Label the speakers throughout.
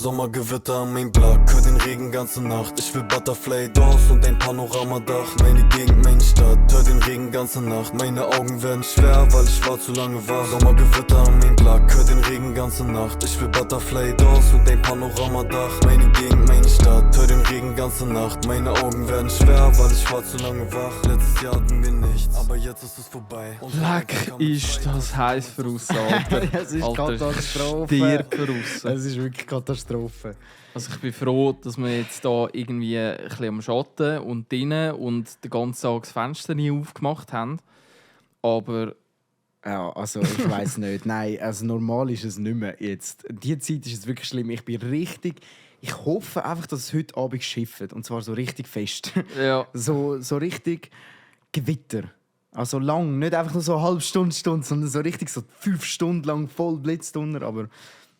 Speaker 1: Sommergewitter an mein Block, hör den Regen ganze Nacht. Ich will Butterfly Doors und ein Panoramadach. Meine Gegend, meine Stadt, hör den Regen ganze Nacht. Meine Augen werden schwer, weil ich war zu lange wach. Sommergewitter an mein Block, hör den Regen ganze Nacht. Ich will Butterfly Doors und ein Panoramadach. Meine Gegend, meine Stadt, hör den Regen ganze Nacht. Meine Augen werden schwer, weil ich war zu lange wach. Letztes Jahr hatten wir nichts, aber jetzt ist es vorbei.
Speaker 2: Leck ist das heiß für uns, Alter.
Speaker 3: Es ist
Speaker 2: Alter,
Speaker 3: Katastrophe.
Speaker 2: stirb für uns.
Speaker 3: Es ist wirklich Katastrophe.
Speaker 2: Also ich bin froh, dass wir jetzt da irgendwie ein bisschen am Schatten und drinnen und den ganzen Tag das Fenster nie aufgemacht haben. Aber
Speaker 3: Ja, also ich weiss nicht. Nein, also normal ist es nicht mehr jetzt. Die Zeit ist jetzt wirklich schlimm. Ich hoffe einfach, dass es heute Abend schifft. Und zwar so richtig fest.
Speaker 2: ja,
Speaker 3: So richtig Gewitter. Also lang, nicht einfach nur so eine halbe Stunde, sondern so richtig so 5 Stunden lang voll Blitz drunter. Aber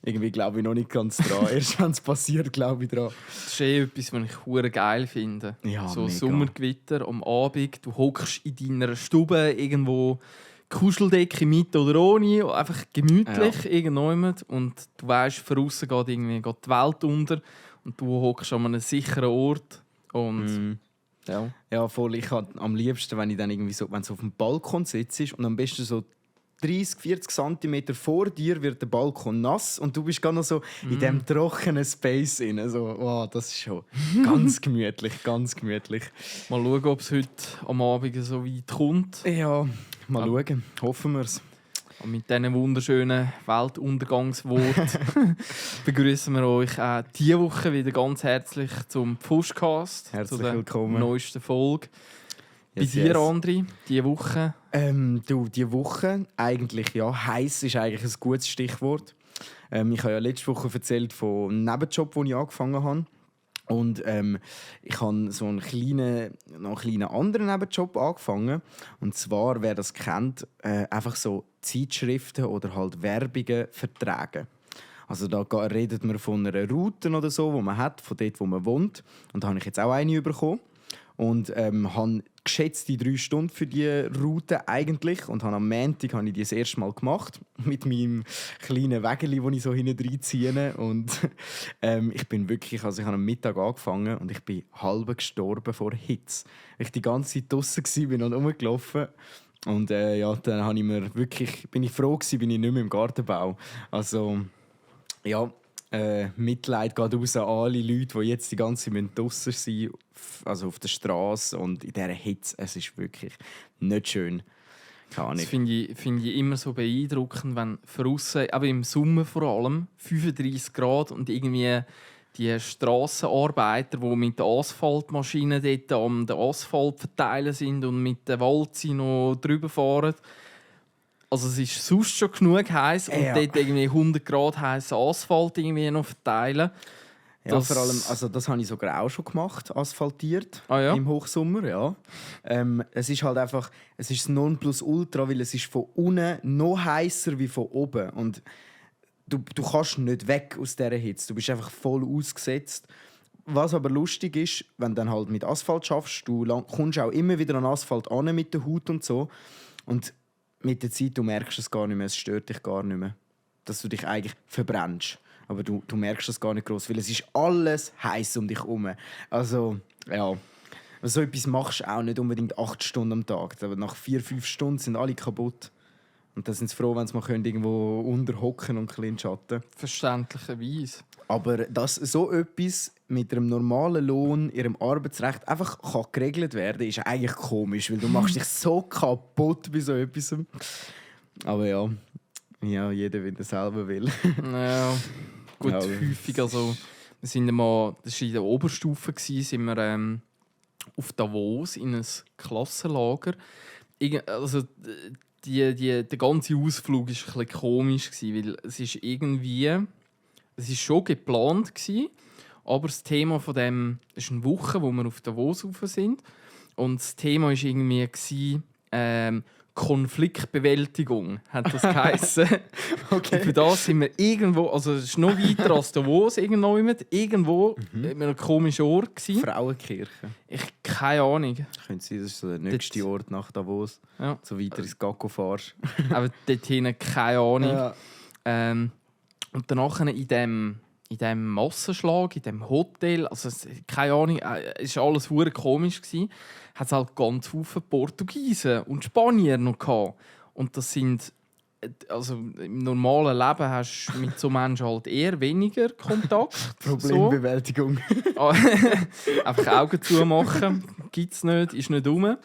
Speaker 3: irgendwie glaube ich noch nicht ganz dran. Erst wenn es passiert, glaube ich dran.
Speaker 2: das ist etwas, was ich hure geil finde.
Speaker 3: Ja,
Speaker 2: so
Speaker 3: mega.
Speaker 2: Sommergewitter am Abend, du hockst in deiner Stube irgendwo Kuscheldecke mit oder ohne, einfach gemütlich irgendjemand und du weißt, von außen geht irgendwie die Welt unter und du hockst an einem sicheren Ort und ja.
Speaker 3: Ja, voll. Ich habe am liebsten, wenn ich dann irgendwie so, wenn du auf dem Balkon sitzt und am besten so 30, 40 cm vor dir wird der Balkon nass und du bist gar noch so in diesem trockenen Space drin. Also, wow, das ist schon ganz gemütlich, ganz gemütlich.
Speaker 2: Mal schauen, ob es heute am Abend so weit kommt.
Speaker 3: Ja, mal schauen. Hoffen wir es.
Speaker 2: Und mit diesen wunderschönen Weltuntergangsworten begrüßen wir euch auch diese Woche wieder ganz herzlich zum Pfuschcast.
Speaker 3: Herzlich
Speaker 2: zu der
Speaker 3: willkommen.
Speaker 2: neuesten Folge.
Speaker 3: Yes,
Speaker 2: Bei dir,
Speaker 3: yes.
Speaker 2: André, diese Woche?
Speaker 3: Du, diese Woche, eigentlich, ja, heiß ist eigentlich ein gutes Stichwort. Ich habe ja letzte Woche erzählt von einem Nebenjob, den ich angefangen habe. Und ich habe so noch einen kleinen anderen Nebenjob angefangen. Und zwar, wer das kennt, einfach so Zeitschriften oder halt Werbungen vertragen. Also da redet man von einer Route oder so, die man hat, von dort, wo man wohnt. Und da habe ich jetzt auch eine bekommen. Und habe geschätzte 3 Stunden für diese Route eigentlich. Und habe am Montag habe ich die das erste Mal gemacht. Mit meinem kleinen Wägeli, das ich so hinten reinziehe. Und ich bin wirklich, also ich habe am Mittag angefangen und ich bin halb gestorben vor Hitze. Ich die ganze Zeit draussen war und rumgelaufen. Und ja, dann habe ich mir wirklich, bin ich froh gewesen, bin ich nicht mehr im Gartenbau. Also ja, Mitleid geht raus an alle Leute, die jetzt die ganze Zeit draussen sind, also auf der Straße und in dieser Hitze. Es ist wirklich nicht schön.
Speaker 2: Das finde ich immer so beeindruckend, wenn draussen, aber im Sommer vor allem, 35 Grad und irgendwie die Strassenarbeiter, die mit der Asphaltmaschine dort am den Asphalt verteilen sind und mit der Walze noch drüber fahren. Also es ist sonst schon genug heiß und dort irgendwie 100 Grad heißen Asphalt irgendwie noch verteilen.
Speaker 3: Ja, vor allem, also das habe ich sogar auch schon gemacht, asphaltiert im Hochsommer. Ja. Es ist halt einfach, es ist das Nonplusultra, weil es ist von unten noch heißer wie von oben und du kannst nicht weg aus dieser Hitze. Du bist einfach voll ausgesetzt. Was aber lustig ist, wenn du dann halt mit Asphalt schaffst, du kommst auch immer wieder an Asphalt an mit der Haut und so und mit der Zeit, du merkst es gar nicht mehr, es stört dich gar nicht mehr, dass du dich eigentlich verbrennst. Aber du merkst das gar nicht groß, weil es ist alles heiß um dich herum. Also, ja. So etwas machst du auch nicht unbedingt 8 Stunden am Tag. Aber nach 4-5 Stunden sind alle kaputt. Und dann sind sie froh, wenn sie mal irgendwo unterhocken und ein bisschen Schatten.
Speaker 2: Verständlicherweise.
Speaker 3: Aber dass so etwas mit einem normalen Lohn, ihrem Arbeitsrecht einfach geregelt werden kann, ist eigentlich komisch, weil du machst dich so kaputt bei so etwas. Aber ja, jeder, wie er selber will.
Speaker 2: Ja, gut,
Speaker 3: Ja,
Speaker 2: häufig. Also, wir sind einmal, das war in der Oberstufe, sind wir auf Davos in ein Klassenlager. Also, der ganze Ausflug war ein bisschen komisch, weil es ist irgendwie... Es war schon geplant, aber das Thema von dem ist eine Woche, wo wir auf Davos rauf sind. Und das Thema war irgendwie Konfliktbewältigung, hat das geheissen.
Speaker 3: Okay.
Speaker 2: Und für das sind wir irgendwo, also es ist noch weiter als Davos, irgendwo in einem komischen Ort gewesen.
Speaker 3: Frauenkirche.
Speaker 2: Keine Ahnung.
Speaker 3: Könnte sein, das ist so der nächste Ort nach Davos.
Speaker 2: Ja.
Speaker 3: So weiter ins Gacko fahrst.
Speaker 2: Aber dort hinten keine Ahnung.
Speaker 3: Ja.
Speaker 2: Und danach in in diesem Massenschlag, in diesem Hotel, also keine Ahnung, es war alles verdammt komisch, hat es halt ganz viele Portugiesen und Spanier noch gehabt. Und das sind, also im normalen Leben hast du mit so Menschen halt eher weniger Kontakt.
Speaker 3: Problembewältigung.
Speaker 2: So. Einfach Augen zumachen, gibt es nicht, ist nicht rum.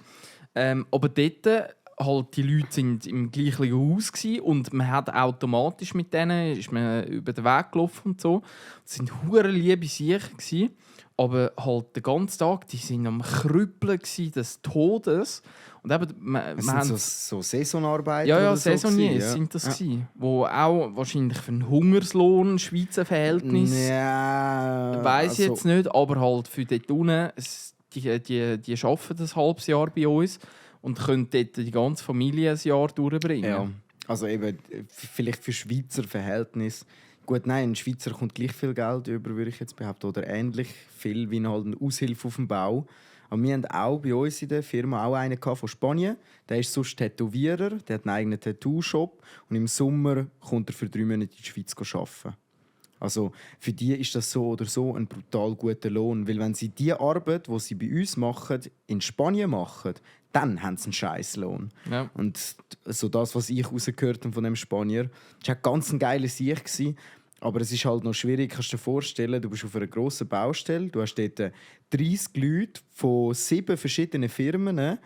Speaker 2: Aber dort halt die Leute sind im gleichen Haus gsi und man hat automatisch mit denen ist man über den Weg gelaufen und so. Das sind hure liebe Sicher gsi, aber halt den ganzen Tag die sind am Krüppeln gsi des Todes und eben
Speaker 3: Es sind so Saisonarbeiter
Speaker 2: ja
Speaker 3: oder so
Speaker 2: Saisoniers
Speaker 3: gewesen, ja.
Speaker 2: sind das gsi, wo auch wahrscheinlich für einen Hungerslohn Schweizer Verhältnis
Speaker 3: Ja,
Speaker 2: weiß
Speaker 3: also,
Speaker 2: jetzt nicht, aber halt für dort unten die arbeiten ein halbes Jahr bei uns und können dort die ganze Familie ein Jahr durchbringen.
Speaker 3: ja, also eben vielleicht für Schweizer Verhältnis. Gut, nein, ein Schweizer kommt gleich viel Geld über, würde ich jetzt behaupten, oder ähnlich viel wie halt eine Aushilfe auf dem Bau. Aber wir haben auch bei uns in der Firma auch einen von Spanien. Der ist sonst Tätowierer, der hat einen eigenen Tattoo-Shop und im Sommer kommt er für 3 Monate in die Schweiz arbeiten. Also für die ist das so oder so ein brutal guter Lohn, weil wenn sie die Arbeit, die sie bei uns machen, in Spanien machen, dann haben sie einen Scheisslohn.
Speaker 2: Ja.
Speaker 3: Und so das, was ich rausgehört habe von dem Spanier, war ganz ein geiler Sieg gewesen. Aber es ist halt noch schwierig, kannst du dir vorstellen, du bist auf einer grossen Baustelle, du hast dort 30 Leute von 7 verschiedenen Firmen,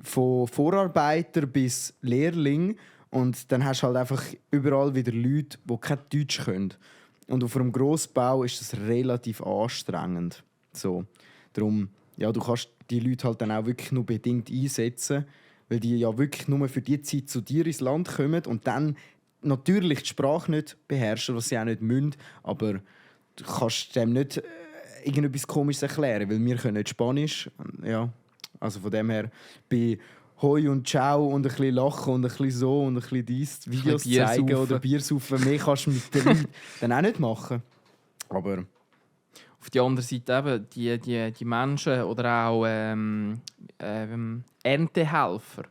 Speaker 3: von Vorarbeiter bis Lehrling, und dann hast du halt einfach überall wieder Leute, die kein Deutsch können. Und auf einem Grossbau ist das relativ anstrengend. So. Darum, ja, du kannst die Leute halt dann auch wirklich nur bedingt einsetzen, weil die ja wirklich nur für die Zeit zu dir ins Land kommen und dann natürlich die Sprache nicht beherrschen, was sie auch nicht müssen, aber du kannst dem nicht irgendetwas Komisches erklären, weil wir können nicht Spanisch. Ja, also von dem her, bei Hoi und Ciao und ein bisschen lachen und ein bisschen so und ein bisschen dies Videos
Speaker 2: Bier
Speaker 3: zeigen
Speaker 2: saufen.
Speaker 3: oder Bier saufen, mehr kannst du mit den Leuten dann auch nicht machen. Aber
Speaker 2: Auf der anderen Seite eben die Menschen oder auch Erntehelfer,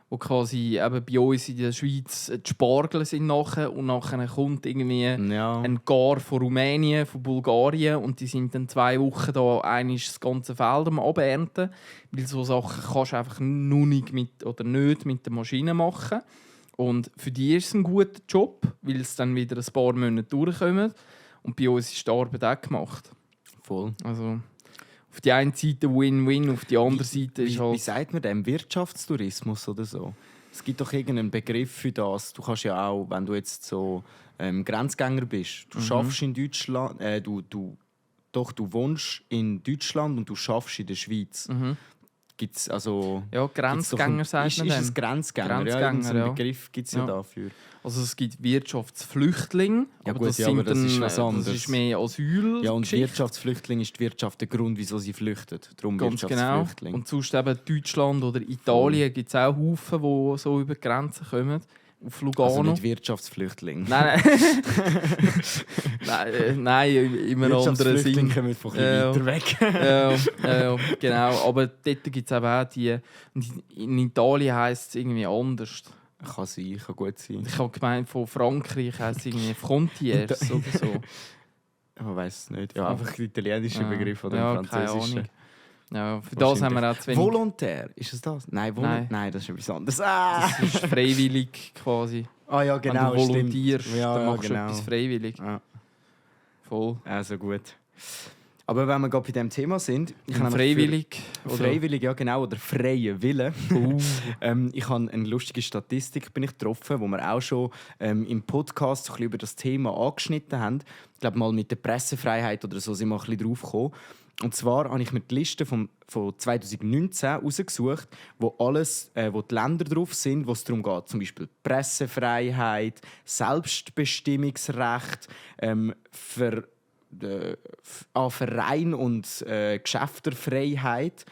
Speaker 2: die quasi eben bei uns in der Schweiz die Spargel sind nachher, und nachher kommt irgendwie
Speaker 3: ja,
Speaker 2: ein Gar von Rumänien, von Bulgarien, und die sind dann 2 Wochen da einmal das ganze Feld am Abernten, weil so Sachen kannst du einfach nur nicht mit der Maschine machen. Und für die ist es ein guter Job, weil es dann wieder ein paar Monate durchkommt. Und bei uns ist die Arbeit auch gemacht.
Speaker 3: voll.
Speaker 2: Also auf die eine Seite Win-Win, auf die andere Seite ist
Speaker 3: Wie
Speaker 2: halt...
Speaker 3: sagt man dem? Wirtschaftstourismus oder so? Es gibt doch irgendeinen Begriff für das. Du kannst ja auch, wenn du jetzt so Grenzgänger bist, du schaffst in Deutschland, du wohnst in Deutschland und du schaffst in der Schweiz. Gibt's also...
Speaker 2: Ja, Grenzgänger sagt man
Speaker 3: Ist
Speaker 2: dem.
Speaker 3: es Grenzgänger? Ja,
Speaker 2: Grenzgänger,
Speaker 3: irgendeinen
Speaker 2: ja.
Speaker 3: Begriff gibt es ja
Speaker 2: Ja.
Speaker 3: dafür.
Speaker 2: Also es gibt Wirtschaftsflüchtlinge,
Speaker 3: Ja
Speaker 2: aber
Speaker 3: gut,
Speaker 2: das
Speaker 3: ja,
Speaker 2: sind
Speaker 3: aber das
Speaker 2: dann,
Speaker 3: ist was anderes.
Speaker 2: das ist mehr Asyl.
Speaker 3: Ja, und Wirtschaftsflüchtling ist die Wirtschaft der Grund, wieso sie flüchten. Darum
Speaker 2: Ganz genau.
Speaker 3: Wirtschaftsflüchtling.
Speaker 2: Und sonst eben Deutschland oder Italien gibt es auch Haufen, die so über die Grenzen kommen. Auf Lugano.
Speaker 3: Also nicht Wirtschaftsflüchtling.
Speaker 2: Nein, nein, in einem anderen Sinn.
Speaker 3: Wirtschaftsflüchtlinge kommen von ein bisschen weiter weg.
Speaker 2: Genau. Aber dort gibt es auch die. In Italien heisst es irgendwie anders.
Speaker 3: Kann sein, kann gut sein.
Speaker 2: Ich habe gemeint, von Frankreich heisst es irgendwie Frontiers oder so.
Speaker 3: Ich weiß es nicht. Ja, einfach der italienische Begriff oder
Speaker 2: ja,
Speaker 3: der französische.
Speaker 2: keine Ahnung. Ja, für das haben wir auch zu wenig.
Speaker 3: Volontär, ist es das? Nein, Nein, das ist etwas anderes.
Speaker 2: Das ist freiwillig quasi.
Speaker 3: Ja, genau.
Speaker 2: Wenn du volontierst,
Speaker 3: stimmt. Ja,
Speaker 2: dann
Speaker 3: ja,
Speaker 2: machst du
Speaker 3: genau.
Speaker 2: etwas freiwillig.
Speaker 3: Ja,
Speaker 2: Voll.
Speaker 3: also gut. Aber wenn wir gerade bei diesem Thema sind... Ich habe
Speaker 2: Freiwillig? Oder?
Speaker 3: Freiwillig, ja genau, oder freie Wille. Ich habe eine lustige Statistik bin ich getroffen, wo wir auch schon im Podcast so ein bisschen über das Thema angeschnitten haben. Ich glaube mal mit der Pressefreiheit oder so sind wir ein bisschen drauf gekommen. Und zwar habe ich mir die Liste von 2019 rausgesucht, wo wo die Länder drauf sind, wo es darum geht, zum Beispiel Pressefreiheit, Selbstbestimmungsrecht, Verein und Geschäfterfreiheit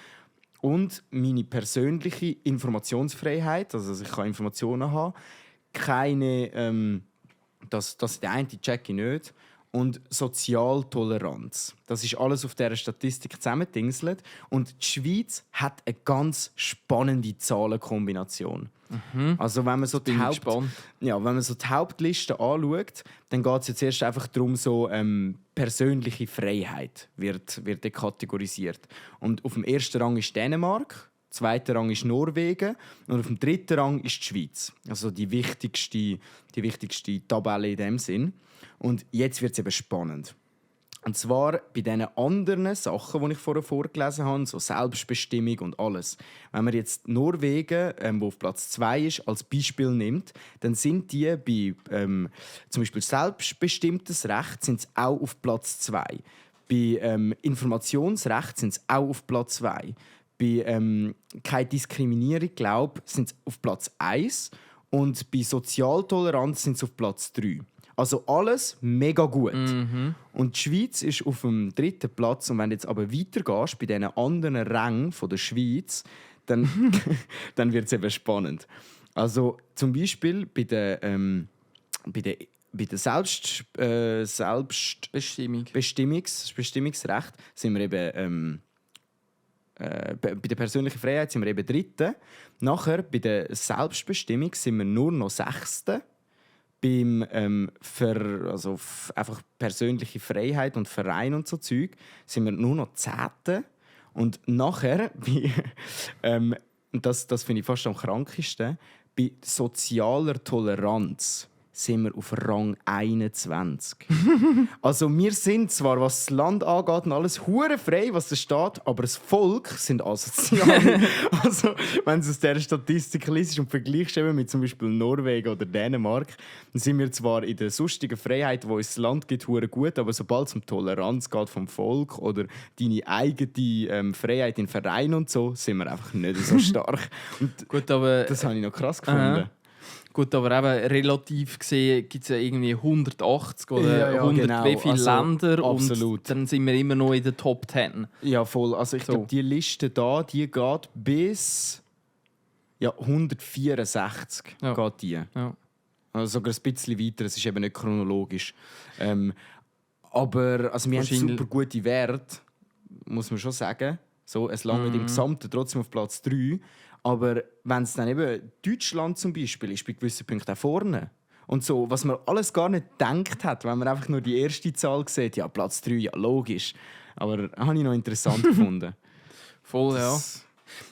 Speaker 3: und meine persönliche Informationsfreiheit, also dass ich Informationen haben kann. Keine, das der eine checke ich nicht. und Sozialtoleranz. Das ist alles auf dieser Statistik zusammengedingselt. Und die Schweiz hat eine ganz spannende Zahlenkombination. Also wenn man so die wenn man so die Hauptliste anschaut, dann geht es jetzt erst einfach darum, so persönliche Freiheit wird kategorisiert. Und auf dem ersten Rang ist Dänemark, zweiter Rang ist Norwegen und auf dem dritten Rang ist die Schweiz. Also die wichtigste Tabelle in dem Sinn. Und jetzt wird es eben spannend. Und zwar bei diesen anderen Sachen, die ich vorher vorgelesen habe, so Selbstbestimmung und alles. Wenn man jetzt Norwegen, wo auf Platz 2 ist, als Beispiel nimmt, dann sind die bei zum Beispiel selbstbestimmtes Recht sind auch auf Platz 2. Bei Informationsrecht sind sie auch auf Platz 2. Bei keine Diskriminierung, glaube ich, sind sie auf Platz 1. Und bei Sozialtoleranz sind sie auf Platz 3. Also alles mega gut. Und die Schweiz ist auf dem 3. Platz. Und wenn du jetzt aber weitergehst bei diesen anderen Rängen der Schweiz, dann wird es eben spannend. Also zum Beispiel bei der Selbstbestimmungsrecht sind wir eben bei der persönlichen Freiheit sind wir eben 3. Nachher bei der Selbstbestimmung sind wir nur noch 6. Beim einfach persönliche Freiheit und Verein und so Zeug sind wir nur noch 10. Und nachher das finde ich fast am krankesten, bei sozialer Toleranz sind wir auf Rang 21. Also wir sind zwar, was das Land angeht, und alles hure frei, was da steht, aber das Volk sind asozial. Also wenn du aus dieser Statistik liest und vergleichst mit zum Beispiel Norwegen oder Dänemark, dann sind wir zwar in der sonstigen Freiheit, die uns das Land gibt, hure gut, aber sobald es um Toleranz geht vom Volk oder deine eigene Freiheit in Vereinen und so, sind wir einfach nicht so stark. Und
Speaker 2: gut, aber
Speaker 3: das habe ich noch krass gefunden.
Speaker 2: Gut, aber eben relativ gesehen gibt es ja irgendwie 180 oder 100
Speaker 3: genau.
Speaker 2: wie viele Länder
Speaker 3: absolut.
Speaker 2: Und dann sind wir immer noch in der Top 10.
Speaker 3: Ja, voll. Also ich glaube, die Liste da, die geht bis 164 geht die.
Speaker 2: Ja.
Speaker 3: Also sogar ein bisschen weiter, es ist eben nicht chronologisch. Aber also wir haben super gute Werte, muss man schon sagen. So, es langt im Gesamten trotzdem auf Platz 3. Aber wenn es dann eben Deutschland zum Beispiel ist, bei gewissen Punkten auch vorne. Und so, was man alles gar nicht gedacht hat, wenn man einfach nur die erste Zahl sieht, ja, Platz 3, ja, logisch. Aber das habe ich noch interessant gefunden.
Speaker 2: Voll, ja.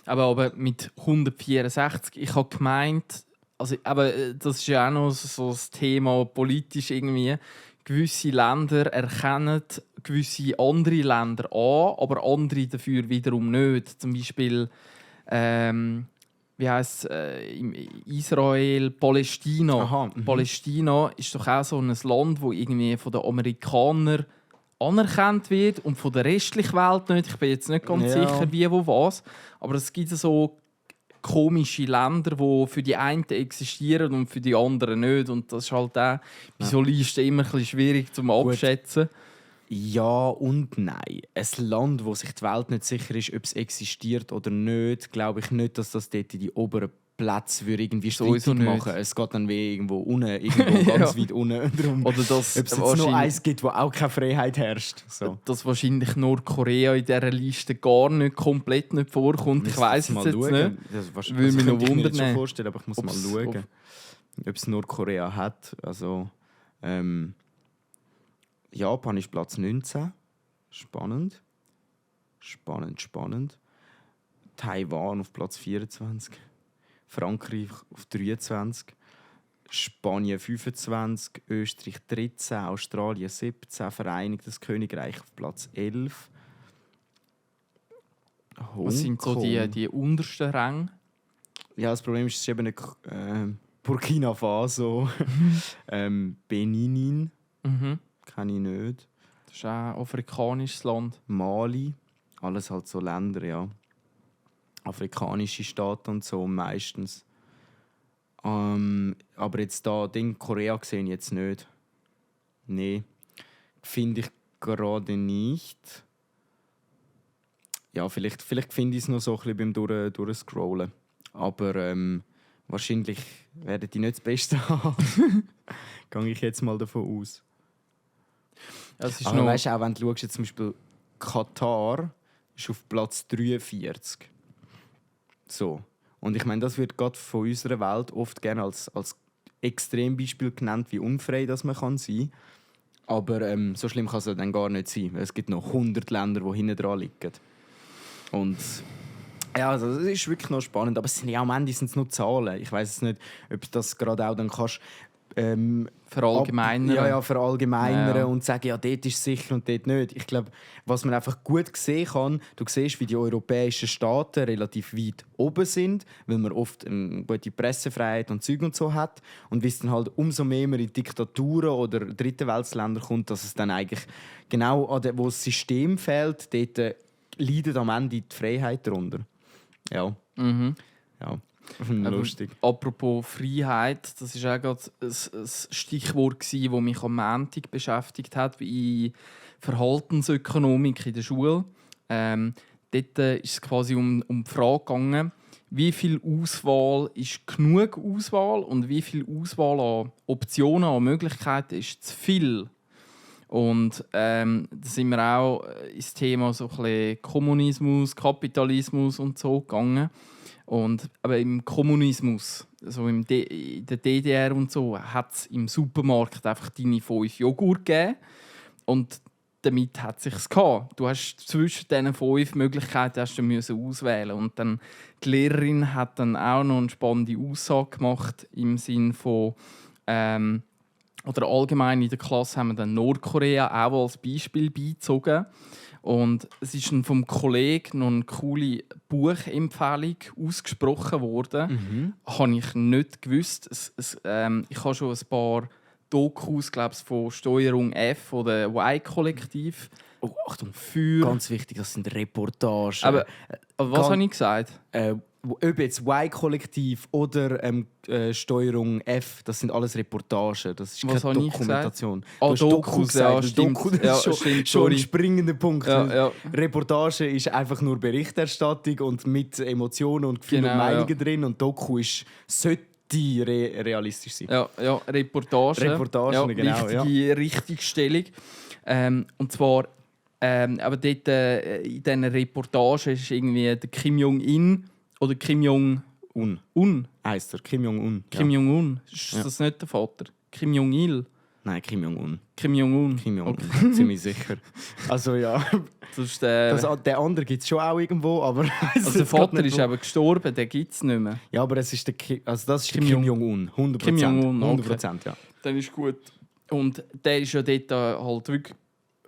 Speaker 2: Aber mit 164, ich habe gemeint, also, aber das ist ja auch noch so das Thema politisch irgendwie. Gewisse Länder erkennen gewisse andere Länder an, aber andere dafür wiederum nicht. Zum Beispiel wie heisst Israel, Palästina.
Speaker 3: Aha,
Speaker 2: Palästina ist doch auch so ein Land, das irgendwie von den Amerikanern anerkannt wird und von der restlichen Welt nicht. Ich bin jetzt nicht ganz sicher, wie, wo, was. Aber es gibt so komische Länder, die für die einen existieren und für die anderen nicht. Und das ist halt auch bei so Listen immer ein bisschen schwierig zu abschätzen.
Speaker 3: Ja und nein. Ein Land, wo sich die Welt nicht sicher ist, ob es existiert oder nicht, glaube ich nicht, dass das dort in die oberen Plätze irgendwie streitig machen. Es geht dann wie irgendwo unten, ganz weit unten drum.
Speaker 2: Oder dass
Speaker 3: ob es jetzt noch eins gibt, wo auch keine Freiheit herrscht. So.
Speaker 2: Dass wahrscheinlich Nordkorea in dieser Liste gar nicht komplett nicht vorkommt. Ich weiss es jetzt nicht.
Speaker 3: Das
Speaker 2: würde mich noch wundern.
Speaker 3: Ich vorstellen, aber ich muss mal schauen, ob es Nordkorea hat. Also, Japan ist Platz 19. Spannend. Taiwan auf Platz 24. Frankreich auf 23. Spanien 25. Österreich 13. Australien 17. Vereinigtes Königreich auf Platz 11.
Speaker 2: Was sind so die untersten Ränge?
Speaker 3: Ja, das Problem ist, es ist eben nicht Burkina Faso. Benin. Kenne ich nicht.
Speaker 2: Das ist auch ein afrikanisches Land.
Speaker 3: Mali. Alles halt so Länder, ja. Afrikanische Staaten und so meistens. Aber jetzt da Korea sehe ich jetzt nicht. Nee. Finde ich gerade nicht. Ja, vielleicht finde ich es noch so ein bisschen beim Durchscrollen. Aber wahrscheinlich werden die nicht das Beste haben. Gehe ich jetzt mal davon aus.
Speaker 2: Es ist
Speaker 3: Aber
Speaker 2: noch,
Speaker 3: weißt du, auch wenn du schaust, jetzt zum Beispiel Katar ist auf Platz 43. So. Und ich meine, das wird gerade von unserer Welt oft gerne als Extrembeispiel genannt, wie unfrei das man kann sein. Aber so schlimm kann es dann gar nicht sein. Es gibt noch 100 Länder, die hinten dran liegen. Und ja, also, das ist wirklich noch spannend. Aber es sind ja am Ende sind's nur Zahlen. Ich weiß nicht, ob du das gerade auch dann kannst
Speaker 2: verallgemeinern.
Speaker 3: verallgemeinern
Speaker 2: Ja.
Speaker 3: und sagen, ja, dort ist es sicher und dort nicht. Ich glaube, was man einfach gut sehen kann, du siehst, wie die europäischen Staaten relativ weit oben sind, weil man oft eine gute Pressefreiheit und Zeug und so hat. Und wie es dann halt umso mehr man in Diktaturen oder dritte Weltländer kommt, dass es dann eigentlich genau wo das System fehlt, dort leidet am Ende die Freiheit darunter. Ja.
Speaker 2: Mhm.
Speaker 3: Ja. Lustig.
Speaker 2: Apropos Freiheit, das war auch gerade ein Stichwort, das mich am Montag beschäftigt hat, in Verhaltensökonomik in der Schule. Dort ist es quasi um die Frage gegangen, wie viel Auswahl ist genug Auswahl und wie viel Auswahl an Optionen, an Möglichkeiten ist zu viel. Und da sind wir auch ins Thema so ein bisschen Kommunismus, Kapitalismus und so gegangen. Und aber im Kommunismus, also in der DDR und so, hat es im Supermarkt einfach deine 5 Joghurt gegeben. Und damit hat es sich gehabt. Du hast zwischen diesen 5 Möglichkeiten auswählen. Und dann die Lehrerin hat dann auch noch eine spannende Aussage gemacht im Sinne von oder allgemein in der Klasse haben wir dann Nordkorea auch als Beispiel beizogen. Und es ist dann vom Kollegen noch eine coole Buchempfehlung ausgesprochen worden. Habe ich nicht gewusst. Ich habe schon ein paar Dokus, von Steuerung F oder Y-Kollektiv.
Speaker 3: Oh, Achtung,
Speaker 2: für...
Speaker 3: ganz wichtig, das sind Reportagen.
Speaker 2: Aber was habe ich gesagt?
Speaker 3: Ob jetzt Y-Kollektiv oder Steuerung F, das sind alles Reportagen. Das ist
Speaker 2: Was
Speaker 3: keine
Speaker 2: habe ich
Speaker 3: Dokumentation.
Speaker 2: gesagt?
Speaker 3: Du hast
Speaker 2: Dokus,
Speaker 3: gesagt.
Speaker 2: ja, stimmt.
Speaker 3: Doku, das
Speaker 2: Ja,
Speaker 3: ist schon,
Speaker 2: stimmt,
Speaker 3: schon ein
Speaker 2: sorry.
Speaker 3: springender Punkt.
Speaker 2: Ja.
Speaker 3: Reportage ist einfach nur Berichterstattung und mit Emotionen und Gefühlen
Speaker 2: Genau,
Speaker 3: und Meinungen drin. Und Doku sollte realistisch sein.
Speaker 2: Ja, Reportagen.
Speaker 3: Reportagen, genau,
Speaker 2: richtige Richtigstellung. Und zwar, aber dort in diesen Reportagen ist irgendwie der Kim Jong-un oder Kim Jong-un.
Speaker 3: Heisst er, Kim Jong-un.
Speaker 2: Kim Jong-un. Ist das nicht der Vater? Kim Jong-il?
Speaker 3: Nein, Kim Jong-un.
Speaker 2: Kim Jong-un.
Speaker 3: Kim Jong-un,
Speaker 2: Okay.
Speaker 3: ziemlich sicher. Also ja,
Speaker 2: Das ist der
Speaker 3: der andere gibt es schon auch irgendwo, aber...
Speaker 2: also der Vater ist eben gestorben, den gibt es nicht mehr.
Speaker 3: Ja, aber es ist das ist
Speaker 2: Kim
Speaker 3: Kim Jong-un, 100%.
Speaker 2: Kim Jong-un, okay.
Speaker 3: 100%, ja.
Speaker 2: Dann ist gut. Und der ist ja dort halt wirklich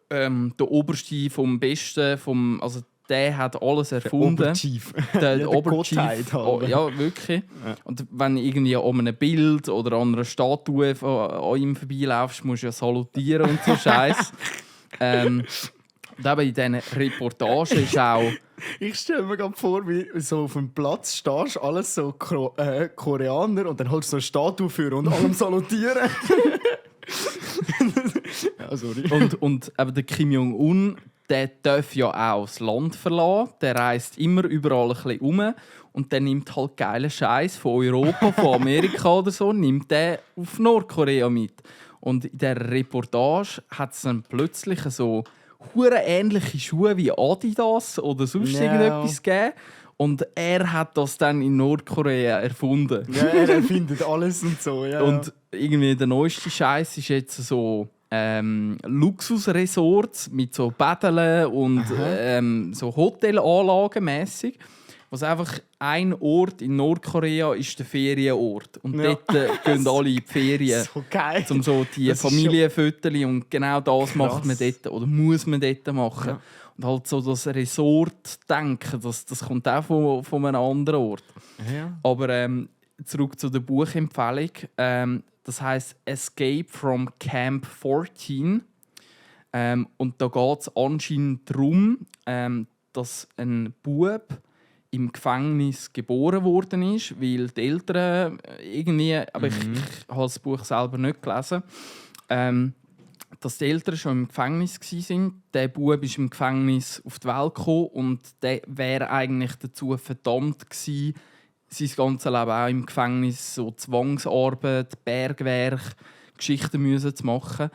Speaker 2: der Oberste vom Besten, also der hat alles erfunden.
Speaker 3: Oberchief.
Speaker 2: Der
Speaker 3: Ja,
Speaker 2: Oberchief.
Speaker 3: Gottheit halt.
Speaker 2: Ja, wirklich.
Speaker 3: Ja.
Speaker 2: Und wenn irgendwie an einem Bild oder an einer Statue an ihm vorbeilaufst, musst du ja salutieren und so Scheiß. Und eben in diesen Reportagen ist auch...
Speaker 3: Ich stelle mir gerade vor, wie so auf dem Platz stehst, alles so Koreaner und dann holst du so eine Statue für und allem salutieren. Ja, sorry.
Speaker 2: Und eben der Kim Jong-un, der darf ja auch das Land verlassen. Der reist immer überall ein bisschen rum. Und der nimmt halt geilen Scheiß von Europa, von Amerika oder so, nimmt der auf Nordkorea mit. Und in dieser Reportage hat es dann plötzlich so ähnliche Schuhe wie Adidas oder sonst
Speaker 3: Ja.
Speaker 2: irgendetwas gegeben. Und er hat das dann in Nordkorea erfunden.
Speaker 3: Ja, er erfindet alles und so. Ja.
Speaker 2: Und irgendwie der neueste Scheiß ist jetzt so Luxusresorts mit so Bädeln und so Hotelanlagen mäßig. Was einfach ein Ort in Nordkorea ist der Ferienort. Und
Speaker 3: Ja.
Speaker 2: dort gehen alle in die Ferien.
Speaker 3: So geil.
Speaker 2: Um so die
Speaker 3: Das ist
Speaker 2: Familienfotos und genau das
Speaker 3: Krass.
Speaker 2: macht man dort oder muss man dort machen.
Speaker 3: Ja.
Speaker 2: Und halt so das Resort-Denken, das kommt auch von einem anderen Ort.
Speaker 3: Ja.
Speaker 2: Aber zurück zu der Buchempfehlung. Das heisst Escape from Camp 14. Und da geht es anscheinend darum, dass ein Bub im Gefängnis geboren worden ist, weil die Eltern irgendwie, aber ich habe das Buch selber nicht gelesen, dass die Eltern schon im Gefängnis waren. Der Bub ist im Gefängnis auf die Welt gekommen und der wäre eigentlich dazu verdammt gewesen, sein ganzes Leben auch im Gefängnis so Zwangsarbeit, Bergwerk, Geschichten müssen zu machen.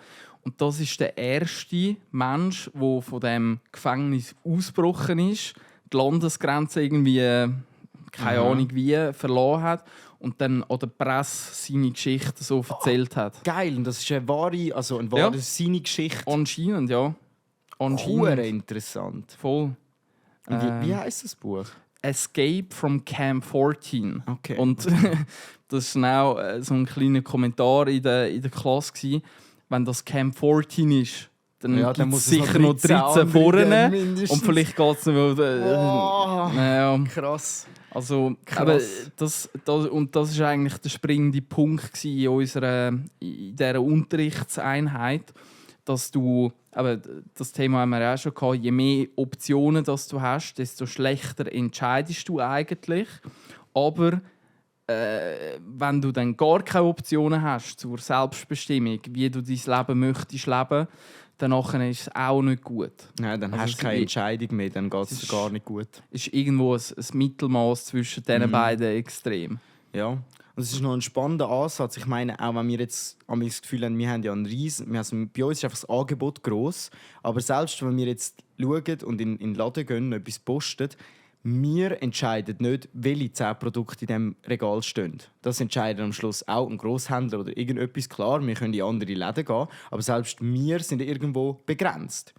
Speaker 2: Und das ist der erste Mensch, der von dem Gefängnis ausgebrochen ist, die Landesgrenze irgendwie, keine Ahnung wie, verloren hat und dann an der Presse seine Geschichte so erzählt hat.
Speaker 3: Geil, und das ist eine wahre seine Geschichte.
Speaker 2: Anscheinend, ja.
Speaker 3: Hure interessant.
Speaker 2: Voll.
Speaker 3: Und wie heisst das Buch?
Speaker 2: Escape from Camp 14.
Speaker 3: Okay.
Speaker 2: Und das war auch so ein kleiner Kommentar in der Klasse gewesen. Wenn das Camp 14 ist, dann
Speaker 3: Ja, dann
Speaker 2: gibt
Speaker 3: muss
Speaker 2: es
Speaker 3: es noch
Speaker 2: sicher noch 13
Speaker 3: andere
Speaker 2: vorne.
Speaker 3: mindestens.
Speaker 2: Und vielleicht geht es noch... ja.
Speaker 3: Krass.
Speaker 2: Also,
Speaker 3: Krass.
Speaker 2: aber das war eigentlich der springende Punkt in dieser Unterrichtseinheit, dass du, aber das Thema haben wir ja auch schon gehabt, je mehr Optionen das du hast, desto schlechter entscheidest du eigentlich. Aber wenn du dann gar keine Optionen hast zur Selbstbestimmung, wie du dein Leben möchtest leben, dann ist es auch nicht gut.
Speaker 3: Nein, dann
Speaker 2: Also
Speaker 3: hast du keine Entscheidung mehr, dann geht es gar nicht gut.
Speaker 2: Es ist irgendwo ein Mittelmaß zwischen diesen beiden Extremen.
Speaker 3: Ja, und es ist noch ein spannender Ansatz. Ich meine, auch wenn wir jetzt das Gefühl haben, wir haben ja einen riesen, also bei uns ist einfach das Angebot gross, aber selbst wenn wir jetzt schauen und in den Laden gehen und etwas posten, wir entscheiden nicht, welche 10 Produkte in diesem Regal stehen. Das entscheidet am Schluss auch ein Grosshändler oder irgendetwas. Klar, wir können in andere Läden gehen, aber selbst wir sind irgendwo begrenzt.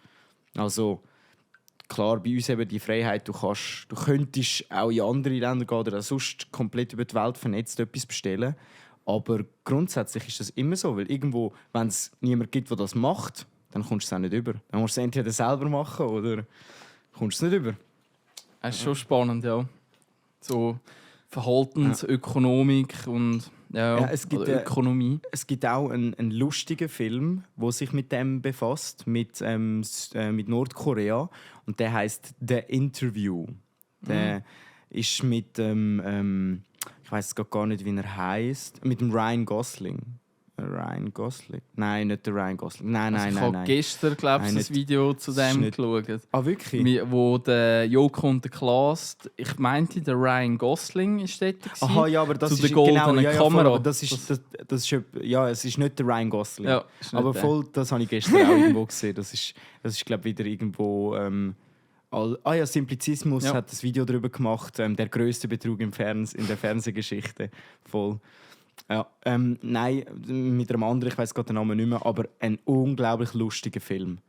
Speaker 3: Also klar, bei uns eben die Freiheit, du könntest auch in andere Länder gehen oder sonst komplett über die Welt vernetzt etwas bestellen. Aber grundsätzlich ist das immer so, weil irgendwo, wenn es niemanden gibt, der das macht, dann kommst du es auch nicht über. Dann musst du es entweder selber machen oder kommst du es nicht über.
Speaker 2: Das ist schon spannend, ja. So Verhaltensökonomik und
Speaker 3: es gibt,
Speaker 2: oder Ökonomie.
Speaker 3: Es gibt auch einen lustigen Film, der sich mit dem befasst, mit Nordkorea. Und der heißt The Interview. Der ist mit ich weiß gar nicht, wie er heißt, mit dem Ryan Gosling. Ryan Gosling? Nein, nicht der Ryan Gosling. Nein.
Speaker 2: Ich habe gestern, glaube ich, ein Video zu dem geschaut.
Speaker 3: Ah, wirklich?
Speaker 2: Wo der Joko und der Klaas, ich meinte, der Ryan Gosling ist dort.
Speaker 3: Aha, ja, aber das
Speaker 2: zu
Speaker 3: ist
Speaker 2: der goldenen
Speaker 3: Kamera.
Speaker 2: Kamera.
Speaker 3: Aber das ist, es ist nicht der Ryan Gosling.
Speaker 2: Ja, ist nicht
Speaker 3: aber
Speaker 2: der.
Speaker 3: voll, das habe ich gestern auch irgendwo gesehen. Das ist glaube ich, wieder irgendwo... Simplizismus hat das Video darüber gemacht, der grösste Betrug in der Fernsehgeschichte. Voll. Ja, nein, mit einem anderen, ich weiß gerade den Namen nicht mehr, aber ein unglaublich lustiger Film.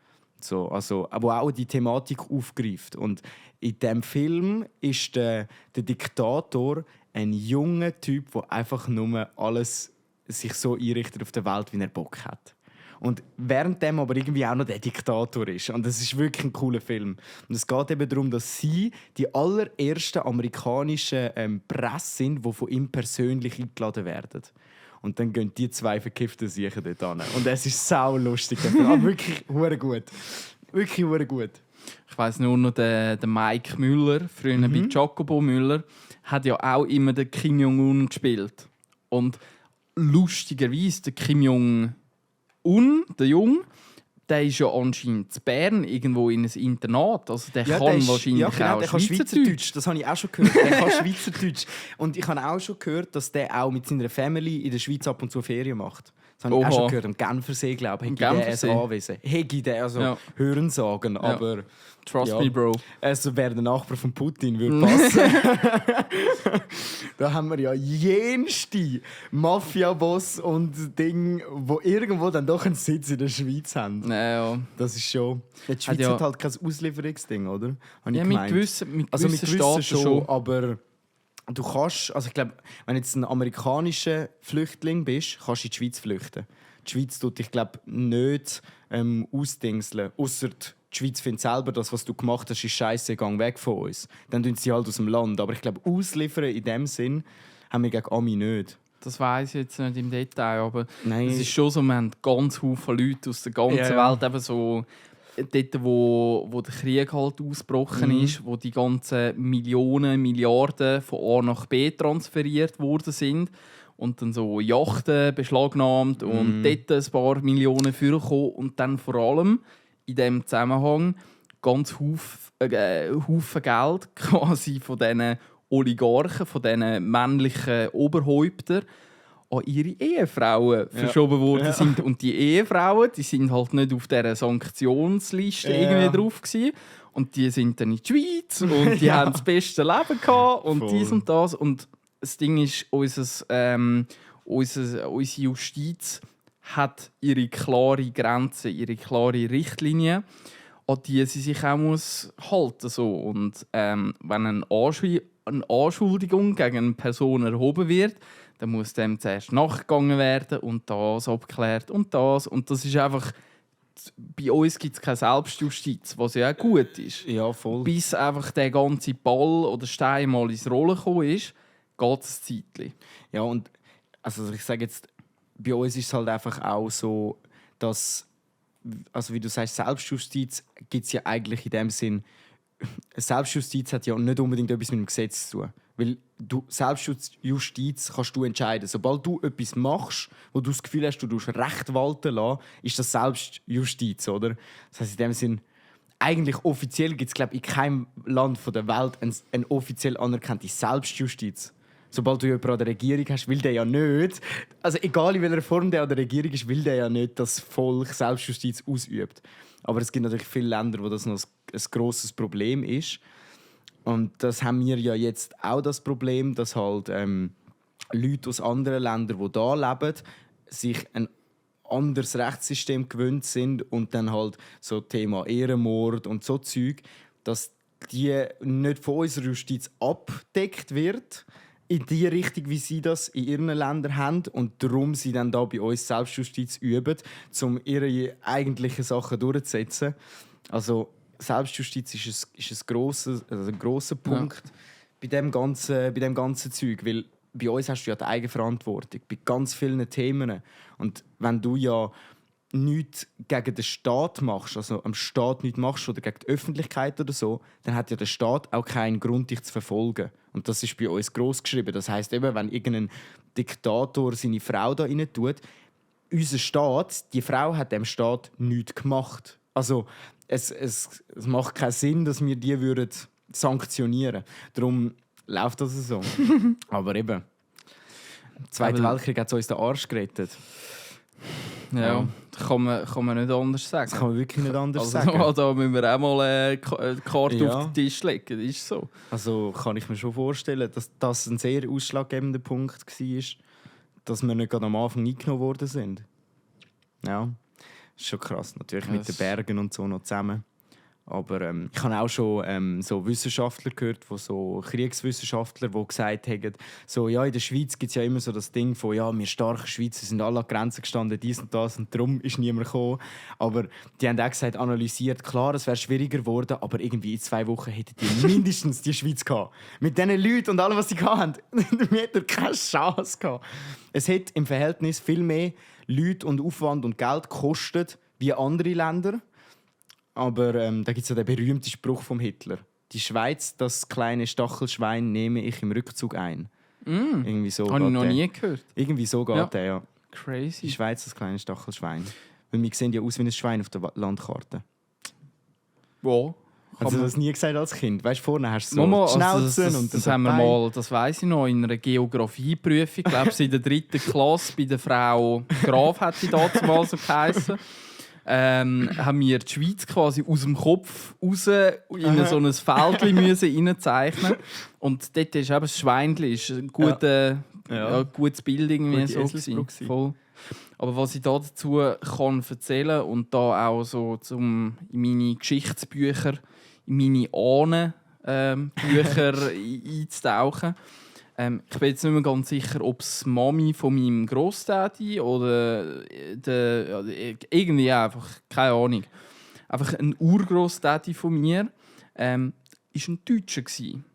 Speaker 3: So, also, aber auch die Thematik aufgreift. Und in diesem Film ist der Diktator ein junger Typ, der einfach nur alles sich so einrichtet auf der Welt, wie er Bock hat. Und währenddem aber irgendwie auch noch der Diktator ist. Und das ist wirklich ein cooler Film. Und es geht eben darum, dass sie die allerersten amerikanischen Presse sind, die von ihm persönlich eingeladen werden. Und dann gehen die 2 verkifften Siechen dort hin. Und es ist sau lustig. Aber wirklich hure gut. Wirklich hure gut.
Speaker 2: Ich weiss nur noch, der Mike Müller, früher bei Jacobo Müller, hat ja auch immer den Kim Jong-un gespielt. Und lustigerweise, der Kim Jong-un, der Jung, der ist ja anscheinend in Bern irgendwo in ein Internat. Also der kann wahrscheinlich auch Schweizerdeutsch.
Speaker 3: Das habe ich auch schon gehört. Der kann Schweizerdeutsch. Und ich habe auch schon gehört, dass der auch mit seiner Family in der Schweiz ab und zu Ferien macht. Das habe ich auch schon gehört. Am Genfersee, glaube ich, hätte der ein Anwesen. Hätte der also hören sagen, aber...
Speaker 2: Trust me, Bro.
Speaker 3: Also wäre der Nachbar von Putin, würde passen. Da haben wir ja jenste Mafia-Boss und Ding, wo irgendwo dann doch einen Sitz in der Schweiz haben.
Speaker 2: Ja.
Speaker 3: Das ist schon... Die Schweiz hat halt kein Auslieferungsding, oder?
Speaker 2: Ja, mit gewissen Staaten schon.
Speaker 3: Aber du kannst... Also ich glaube, wenn du jetzt ein amerikanischer Flüchtling bist, kannst du in die Schweiz flüchten. Die Schweiz tut dich, glaube ich, nicht ausdingseln, ausser die Schweiz findet selber, das, was du gemacht hast, ist scheiße, gang weg von uns. Dann tun sie halt aus dem Land. Aber ich glaube, ausliefern in dem Sinn haben wir gegen Ami nicht.
Speaker 2: Das weiss ich jetzt nicht im Detail, aber
Speaker 3: Nein.
Speaker 2: es ist schon so, wir haben ganz viele Leute aus der ganzen Welt, eben so dort, wo der Krieg halt ausgebrochen ist, wo die ganzen Millionen, Milliarden von A nach B transferiert worden sind und dann so Yachten beschlagnahmt und dort ein paar Millionen vorgekommen und dann vor allem in diesem Zusammenhang ganz Haufen Geld quasi von diesen Oligarchen, von diesen männlichen Oberhäuptern an ihre Ehefrauen verschoben worden sind. Und die Ehefrauen, die sind halt nicht auf dieser Sanktionsliste irgendwie drauf gewesen. Und die sind dann in die Schweiz und die haben das beste Leben gehabt und dies und das. Und das Ding ist, unsere Justiz hat ihre klare Grenzen, ihre klare Richtlinie, an die sie sich auch muss halten so. Und wenn eine Anschuldigung gegen eine Person erhoben wird, dann muss dem zuerst nachgegangen werden und das abgeklärt und das. Und das ist einfach... Bei uns gibt es keine Selbstjustiz, was ja auch gut ist.
Speaker 3: Ja, voll.
Speaker 2: Bis einfach der ganze Ball oder Stein mal ins Rollen gekommen ist, geht es ein Zeitchen.
Speaker 3: Ja, und also ich sage jetzt, bei uns ist es halt einfach auch so, dass, also wie du sagst, Selbstjustiz gibt es ja eigentlich in dem Sinn, Selbstjustiz hat ja nicht unbedingt etwas mit dem Gesetz zu tun. Weil Selbstjustiz kannst du entscheiden. Sobald du etwas machst, wo du das Gefühl hast, du darfst Recht walten lassen, ist das Selbstjustiz, oder? Das heisst, in dem Sinn, eigentlich offiziell gibt es, glaube ich, in keinem Land der Welt eine offiziell anerkannte Selbstjustiz. Sobald du jemanden an der Regierung hast, will der ja nicht, also egal in welcher Form der an der Regierung ist, will der ja nicht, dass das Volk Selbstjustiz ausübt. Aber es gibt natürlich viele Länder, wo das noch ein grosses Problem ist. Und das haben wir ja jetzt auch das Problem, dass halt Leute aus anderen Ländern, die hier leben, sich ein anderes Rechtssystem gewöhnt sind und dann halt so Thema Ehrenmord und so Zeug, dass die nicht von unserer Justiz abgedeckt wird in die Richtung, wie sie das in ihren Ländern haben und darum sie dann da bei uns Selbstjustiz üben, um ihre eigentlichen Sachen durchzusetzen. Also Selbstjustiz ist ein grosser Punkt bei dem ganzen Zeug, weil bei uns hast du ja die Eigenverantwortung bei ganz vielen Themen. Und wenn du ja nichts gegen den Staat machst, also am Staat nichts machst oder gegen die Öffentlichkeit oder so, dann hat ja der Staat auch keinen Grund, dich zu verfolgen. Und das ist bei uns gross geschrieben. Das heisst eben, wenn irgendein Diktator seine Frau da rein tut, unser Staat, die Frau hat dem Staat nichts gemacht. Also es macht keinen Sinn, dass wir die würden sanktionieren. Darum läuft das so. Aber eben, der Zweite Weltkrieg hat uns den Arsch gerettet.
Speaker 2: Ja, das kann man nicht anders sagen.
Speaker 3: Das kann man wirklich nicht anders
Speaker 2: also,
Speaker 3: sagen.
Speaker 2: Da müssen wir auch mal eine Karte auf den Tisch legen, das ist so.
Speaker 3: Also kann ich mir schon vorstellen, dass das ein sehr ausschlaggebender Punkt war, dass wir nicht gerade am Anfang eingenommen worden sind. Ja. Das ist schon krass, natürlich mit den Bergen und so noch zusammen. Aber ich habe auch schon so Wissenschaftler gehört, so Kriegswissenschaftler, die gesagt haben, so, ja, in der Schweiz gibt es ja immer so das Ding von, ja, wir starke Schweizer sind alle an Grenzen gestanden, dies und das, und darum ist niemand gekommen. Aber die haben auch gesagt, analysiert, klar, es wäre schwieriger geworden, aber irgendwie in 2 Wochen hätten die mindestens die Schweiz gehabt. Mit diesen Leuten und allem, was sie hatten, wir hätten keine Chance gehabt. Es hätte im Verhältnis viel mehr Leute und Aufwand und Geld gekostet wie andere Länder. Aber da gibt es ja den berühmten Spruch vom Hitler. Die Schweiz, das kleine Stachelschwein, nehme ich im Rückzug ein. Irgendwie so.
Speaker 2: Habe ich noch nie gehört.
Speaker 3: Irgendwie so geht der, ja.
Speaker 2: Crazy.
Speaker 3: Die Schweiz, das kleine Stachelschwein. Weil wir sehen ja aus wie ein Schwein auf der Landkarte.
Speaker 2: Wo?
Speaker 3: Hast du das nie gesagt als Kind? Weißt du, vorne hast du so
Speaker 2: Mama,
Speaker 3: Schnauzen
Speaker 2: also
Speaker 3: und
Speaker 2: das haben wir mal, das weiss ich noch, in einer Geografieprüfung, ich glaube in der 3. Klasse bei der Frau Graf, hat die damals so geheissen. Haben wir die Schweiz quasi aus dem Kopf raus in so ein Feldchen reinzeichnen. Und dort ist eben das Schweinchen ein gutes Bild irgendwie so gewesen. Voll. Aber was ich da dazu kann erzählen und da auch so in meine Geschichtsbücher, in meine Ahnenbücher einzutauchen. Ich bin jetzt nicht mehr ganz sicher, ob es Mami von meinem Grossdaddy oder irgendwie einfach, keine Ahnung. Einfach ein Urgrossdaddy von mir war ein Deutscher.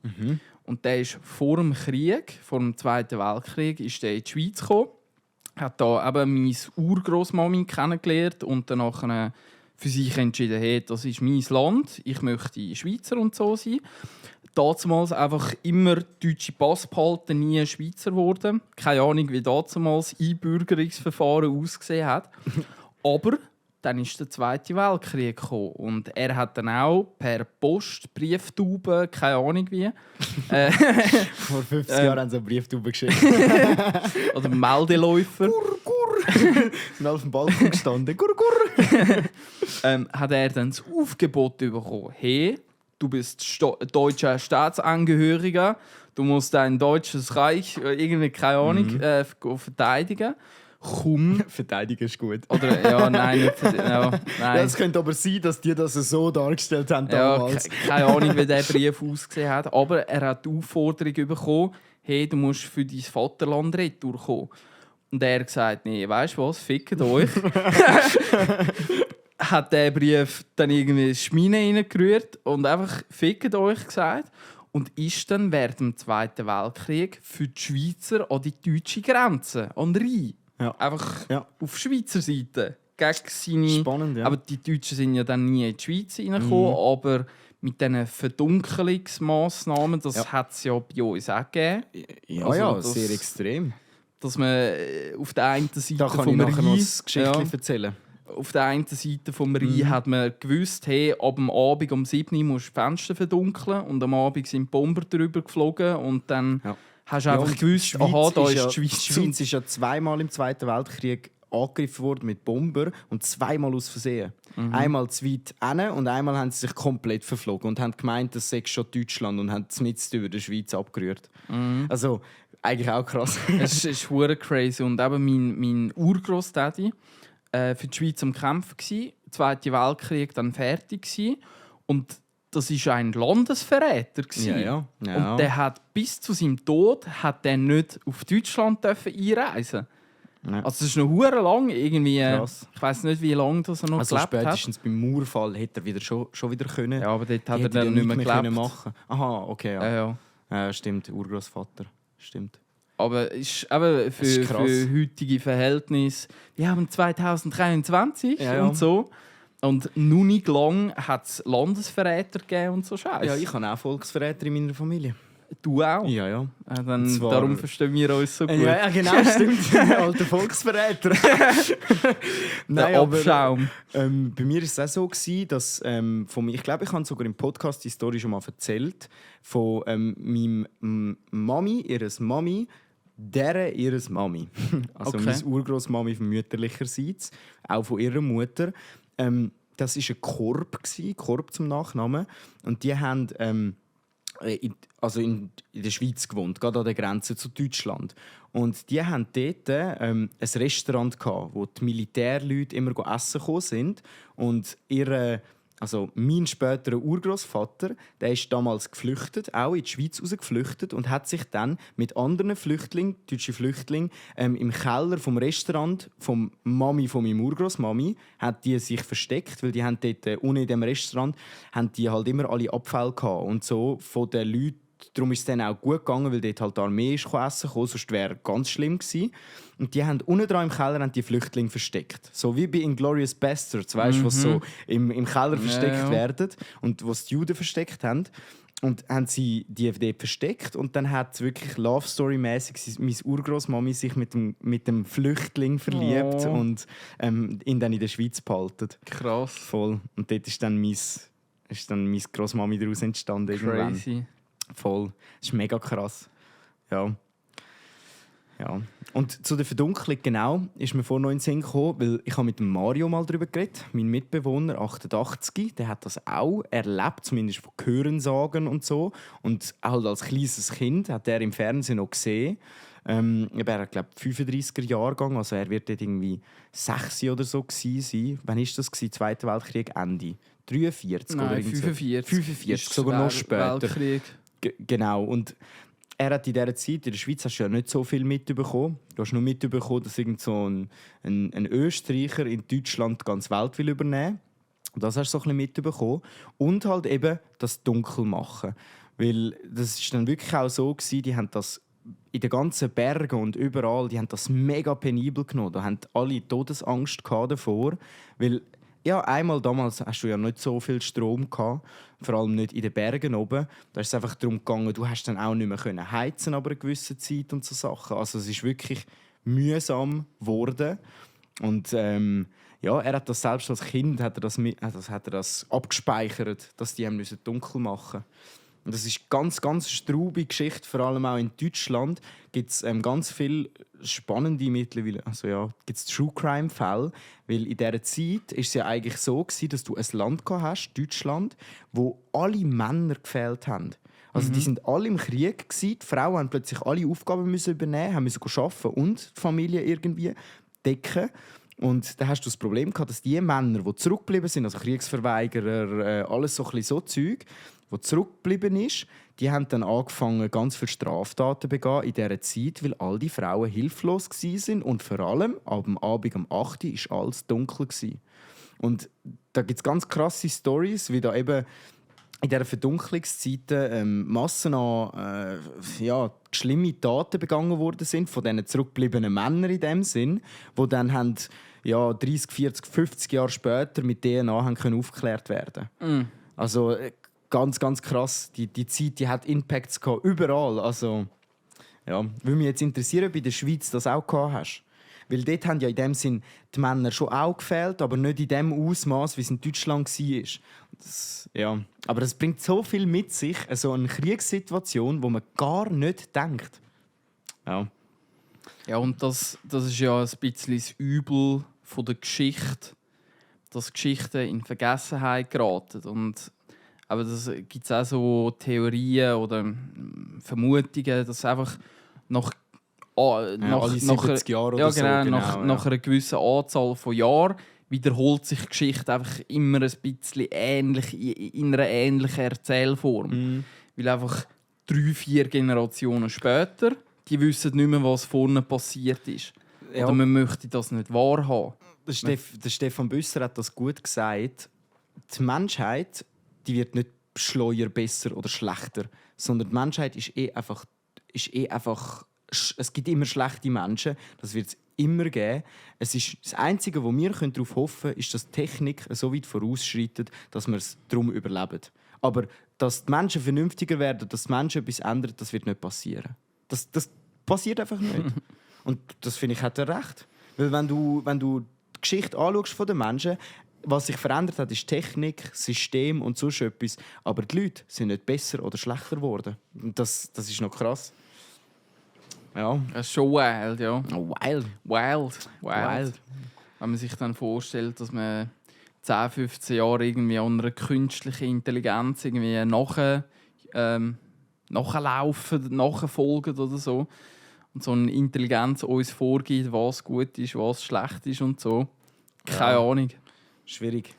Speaker 3: Mhm.
Speaker 2: Und der ist vor dem Krieg, vor dem Zweiten Weltkrieg, ist der in die Schweiz gekommen. Hat da eben meine Urgroßmami kennengelernt und danach für sich entschieden, hey, das ist mein Land, ich möchte Schweizer und so sein. Damals einfach immer deutsche Pass behalten, nie Schweizer geworden. Keine Ahnung, wie damals Einbürgerungsverfahren ausgesehen hat. Aber dann ist der Zweite Weltkrieg gekommen. Und er hat dann auch per Post, Brieftauben, keine Ahnung wie.
Speaker 3: Vor 50 Jahren haben sie eine Brieftube geschickt.
Speaker 2: Oder Meldeläufer.
Speaker 3: Sind auf dem Balkon gestanden. Gur, gur.
Speaker 2: Hat er dann das Aufgebot bekommen. Hey, du bist deutscher Staatsangehöriger, du musst dein deutsches Reich, irgendwie, keine Ahnung, verteidigen. Komm.
Speaker 3: Verteidigen ist gut.
Speaker 2: Oder, ja, nein, nicht nein.
Speaker 3: Ja, es könnte aber sein, dass die das so dargestellt haben damals.
Speaker 2: Keine Ahnung, wie der Brief ausgesehen hat. Aber er hat die Aufforderung bekommen, hey, du musst für dein Vaterland retour kommen. Und er hat gesagt, nee, weißt du was, fickt euch. Hat der Brief dann irgendwie in die Schmine reingerührt und einfach fickt euch gesagt. Und ist dann während dem Zweiten Weltkrieg für die Schweizer an die deutsche Grenze, an den Rhein.
Speaker 3: Ja.
Speaker 2: Einfach
Speaker 3: Ja.
Speaker 2: auf Schweizer Seite. Gegen seine...
Speaker 3: Spannend, ja.
Speaker 2: Aber die Deutschen sind ja dann nie in die Schweiz reingekommen, aber mit diesen Verdunkelungsmassnahmen, das hat es ja bei uns auch gegeben.
Speaker 3: Ja,
Speaker 2: Also
Speaker 3: ja,
Speaker 2: das-
Speaker 3: sehr extrem.
Speaker 2: Dass man auf der einen Seite
Speaker 3: Da kann ich
Speaker 2: vom
Speaker 3: nachher noch
Speaker 2: Rhein...
Speaker 3: das Geschichtchen erzählen.
Speaker 2: Auf der einen Seite vom Rhein hat man gewusst, hey, ab dem Abend um 7 Uhr musst du die Fenster verdunkeln und am Abend sind Bomber drüber geflogen und dann
Speaker 3: Ja.
Speaker 2: hast du einfach
Speaker 3: und
Speaker 2: gewusst,
Speaker 3: die
Speaker 2: aha, da
Speaker 3: ist
Speaker 2: ist
Speaker 3: ja,
Speaker 2: die Schweiz.
Speaker 3: Die Schweiz ist ja zweimal im Zweiten Weltkrieg angegriffen worden mit Bomber und zweimal aus Versehen. Einmal zu weit hin und einmal haben sie sich komplett verflogen und haben gemeint, das sei schon Deutschland und haben mitten über der Schweiz abgerührt. Also eigentlich auch krass.
Speaker 2: Es ist hure crazy und eben mein Urgroßdaddy für die Schweiz am Kämpfen gsi, Zweite Weltkrieg dann fertig gsi und das ist ein Landesverräter gsi.
Speaker 3: Ja.
Speaker 2: Und der hat bis zu seinem Tod hat der nicht auf Deutschland dürfen einreisen.
Speaker 3: Ja.
Speaker 2: Also es ist noch hure lang irgendwie.
Speaker 3: Krass.
Speaker 2: Ich weiß nicht, wie lange das er noch
Speaker 3: Also
Speaker 2: gelebt hat.
Speaker 3: spätestens beim Mauerfall hätte er wieder schon wieder können.
Speaker 2: Ja, aber dort hat
Speaker 3: Die
Speaker 2: er
Speaker 3: hätte
Speaker 2: dann nicht mehr
Speaker 3: nichts
Speaker 2: gelebt.
Speaker 3: machen. Aha, okay, ja.
Speaker 2: Ja.
Speaker 3: Ja, stimmt, Urgroßvater. Stimmt.
Speaker 2: Aber es ist eben
Speaker 3: Es ist krass.
Speaker 2: für heutige Verhältnisse. Wir haben 2023
Speaker 3: Ja.
Speaker 2: und so. Und noch nicht lang hat es Landesverräter gegeben und so Scheiße.
Speaker 3: Ja, ich habe auch Volksverräter in meiner Familie.
Speaker 2: Du auch?
Speaker 3: Ja.
Speaker 2: Dann,
Speaker 3: Und zwar-
Speaker 2: darum verstehen wir uns so gut.
Speaker 3: Ja, genau, stimmt. Alter Volksverräter.
Speaker 2: Der Abschaum.
Speaker 3: Bei mir war es auch so, dass ich glaube, ich habe sogar im Podcast die Story schon mal erzählt, von meinem ihres Mami, ihres Mami. Also
Speaker 2: Okay.
Speaker 3: meine Urgroßmami von mütterlicherseits, auch von ihrer Mutter. Das war ein Korb zum Nachnamen. Und die haben in der Schweiz gewohnt, gerade an der Grenze zu Deutschland. Und die hatten dort ein Restaurant, wo die Militärleute immer essen gekommen sind. Und mein späterer Urgroßvater, der ist damals geflüchtet, auch in die Schweiz geflüchtet und hat sich dann mit anderen Flüchtlingen, deutschen Flüchtlingen, im Keller vom Restaurant vom Mami von meinem Urgroßmami, hat die sich versteckt, weil die haben dort unten in dem Restaurant haben die halt immer alle Abfälle gehabt und so von den Leuten. Darum ist es dann auch gut gegangen, weil dort halt die Armee ist essen kam, sonst wäre es ganz schlimm gewesen. Und die haben unten dran im Keller haben die Flüchtlinge versteckt. So wie bei Inglourious Basterds, weißt du, was so im Keller versteckt werden und was die Juden versteckt haben. Und haben sie die dort versteckt und dann hat wirklich Love Story-mäßig meine Urgroßmami sich mit dem Flüchtling verliebt und ihn dann in der Schweiz behalten.
Speaker 2: Krass.
Speaker 3: Voll. Und dort ist dann meine Großmami daraus entstanden. Irgendwann.
Speaker 2: Crazy.
Speaker 3: Voll. Das ist mega krass. Ja. Und zu der Verdunklung genau ist mir vor 19 gekommen, weil ich habe mit dem Mario mal darüber geredet, mein Mitbewohner 88, der hat das auch erlebt, zumindest von Hörensagen und so. Und auch als kleines Kind hat er im Fernsehen noch gesehen. Er hat, glaube ich, 35er Jahrgang, also er wird dort irgendwie 6 oder so gewesen sein. Wann war das? Zweiter Weltkrieg, Ende? 43 oder
Speaker 2: Nein,
Speaker 3: irgend so.
Speaker 2: 45.
Speaker 3: 45,
Speaker 2: Ist
Speaker 3: sogar noch
Speaker 2: der
Speaker 3: später.
Speaker 2: Weltkrieg.
Speaker 3: Genau. Und er hat in dieser Zeit, in der Schweiz hast du ja nicht so viel mitbekommen. Du hast nur mitbekommen, dass irgend so ein Österreicher in Deutschland die ganze Welt will übernehmen will. Das hast du so ein bisschen mitbekommen. Und halt eben das Dunkel machen. Weil das ist dann wirklich auch so gewesen, die haben das in den ganzen Bergen und überall, die haben das mega penibel genommen. Da haben alle Todesangst davor, weil ja, einmal damals hast du ja nicht so viel Strom gehabt, vor allem nicht in den Bergen oben. Da ist es einfach darum gegangen, du hast dann auch nicht mehr heizen aber eine gewisse Zeit und so Sachen. Also es ist wirklich mühsam geworden. Und ja, er hat das selbst als Kind hat er das abgespeichert, dass die ihm dunkel machen müssen. Und das ist ganz, ganz straubige Geschichte, vor allem auch in Deutschland gibt es ganz viele spannende mittlerweile, also ja, gibt's True-Crime-Fälle, weil in dieser Zeit war es ja eigentlich so gewesen, dass du ein Land hast, Deutschland, wo alle Männer gefehlt haben. Also die sind alle im Krieg gewesen, die Frauen haben plötzlich alle Aufgaben müssen übernehmen, haben müssen arbeiten und die Familie irgendwie decken. Und da hast du das Problem gehabt, dass die Männer, die zurückgeblieben sind, also Kriegsverweigerer, alles so ein bisschen so Zeug, wo zurückgeblieben ist, die haben dann angefangen, ganz viele Straftaten zu begehen in dieser Zeit, weil all die Frauen hilflos waren und vor allem am Abend um 8 Uhr war alles dunkel. Und da gibt es ganz krasse Storys, wie da eben in dieser Verdunklungszeit Massen an schlimme Taten begangen worden sind von diesen zurückgebliebenen Männern in dem Sinn, die dann haben, 30, 40, 50 Jahre später mit DNA haben können aufgeklärt werden. Also ganz, ganz krass. Die Zeit die hat Impacts gehabt, überall. Also, ja, würde mich jetzt interessieren, ob in der Schweiz das auch gehabt hast. Weil dort haben ja in dem Sinn die Männer schon auch gefehlt, aber nicht in dem Ausmaß, wie es in Deutschland war. Ja. Aber es bringt so viel mit sich, so eine Kriegssituation, wo man gar nicht denkt. Ja.
Speaker 2: Ja, und das ist ja ein bisschen das Übel von der Geschichte, dass Geschichten in Vergessenheit geraten. Und aber das gibt es auch so Theorien oder Vermutungen, dass einfach nach
Speaker 3: alle 70 Jahre oder
Speaker 2: nach einer gewissen Anzahl von Jahren wiederholt sich die Geschichte einfach immer ein bisschen ähnlich, in einer ähnlichen Erzählform. Weil einfach 3-4 Generationen später, die wissen nicht mehr, was vorne passiert ist. Ja. Oder man möchte das nicht wahrhaben.
Speaker 3: Der Stefan Büsser hat das gut gesagt. Die Menschheit die wird nicht schleuer, besser oder schlechter, sondern die Menschheit ist einfach es gibt immer schlechte Menschen, das wird es immer geben. Es ist das Einzige, wo wir darauf hoffen können, ist, dass die Technik so weit vorausschreitet, dass wir es darum überleben. Aber dass die Menschen vernünftiger werden, dass die Menschen etwas ändern, das wird nicht passieren. Das passiert einfach nicht. Und das finde ich, hat er recht. Weil wenn du die Geschichte anschaust von den Menschen, was sich verändert hat, ist Technik, System und so etwas. Aber die Leute sind nicht besser oder schlechter geworden. Und das ist noch krass. Ja.
Speaker 2: Das ist schon wild, ja.
Speaker 3: Wild.
Speaker 2: Wenn man sich dann vorstellt, dass man 10, 15 Jahre irgendwie an einer künstlichen Intelligenz irgendwie nachfolgen oder so. Und so eine Intelligenz uns vorgibt, was gut ist, was schlecht ist und so. Keine Ahnung.
Speaker 3: Schwierig.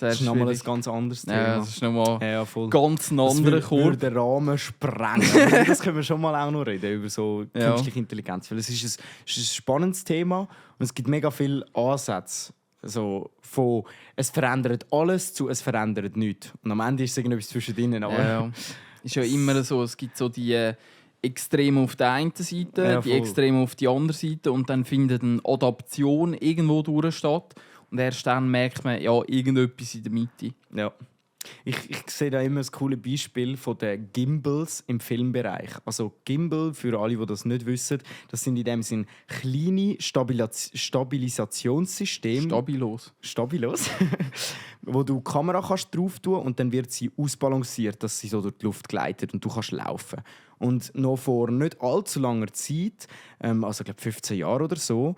Speaker 2: Das
Speaker 3: ist nochmal ein ganz anderes Thema.
Speaker 2: Ja, das ist nochmal
Speaker 3: voll.
Speaker 2: ganz ein anderer Chor.
Speaker 3: Das würde den Rahmen sprengen. Das können wir schon mal auch noch reden, über so künstliche Intelligenz. Weil es ist ein spannendes Thema und es gibt mega viele Ansätze. Also von es verändert alles zu es verändert nichts. Und am Ende ist es irgendetwas zwischendrin. Aber
Speaker 2: ist ja immer so, es gibt so die Extreme auf der einen Seite, die Extreme auf der anderen Seite und dann findet eine Adaption irgendwo durch statt. Und erst dann merkt man, ja, irgendetwas in der Mitte.
Speaker 3: Ja. Ich sehe da immer ein cooles Beispiel von den Gimbals im Filmbereich. Also Gimbal, für alle, die das nicht wissen, das sind in dem Sinne kleine Stabilisationssysteme. Stabilos. Wo du die Kamera drauf tun und dann wird sie ausbalanciert, dass sie so durch die Luft gleitet und du kannst laufen. Und noch vor nicht allzu langer Zeit, also ich glaube 15 Jahre oder so,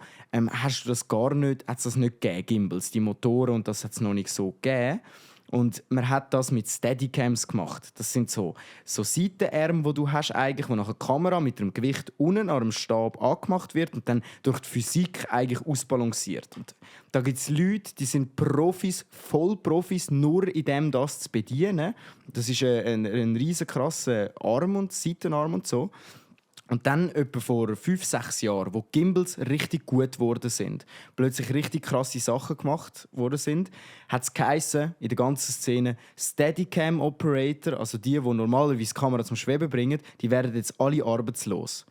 Speaker 3: hast du das hat es das nicht gegeben, Gimbals, die Motoren, und das hat es noch nicht so gegeben. Und man hat das mit Steadicams gemacht. Das sind so Seitenarme, die du hast, eigentlich, wo nach einer Kamera mit dem Gewicht unten an einem Stab angemacht wird und dann durch die Physik eigentlich ausbalanciert. Und da gibt es Leute, die sind Profis, Vollprofis, nur in dem das zu bedienen. Das ist ein riesen krasser Arm und Seitenarm und so. Und dann etwa vor 5-6 Jahren, wo Gimbals richtig gut geworden sind, plötzlich richtig krasse Sachen gemacht worden sind, hat es geheissen, in der ganzen Szene, Steadicam-Operator, also die normalerweise die Kamera zum Schweben bringen, die werden jetzt alle arbeitslos.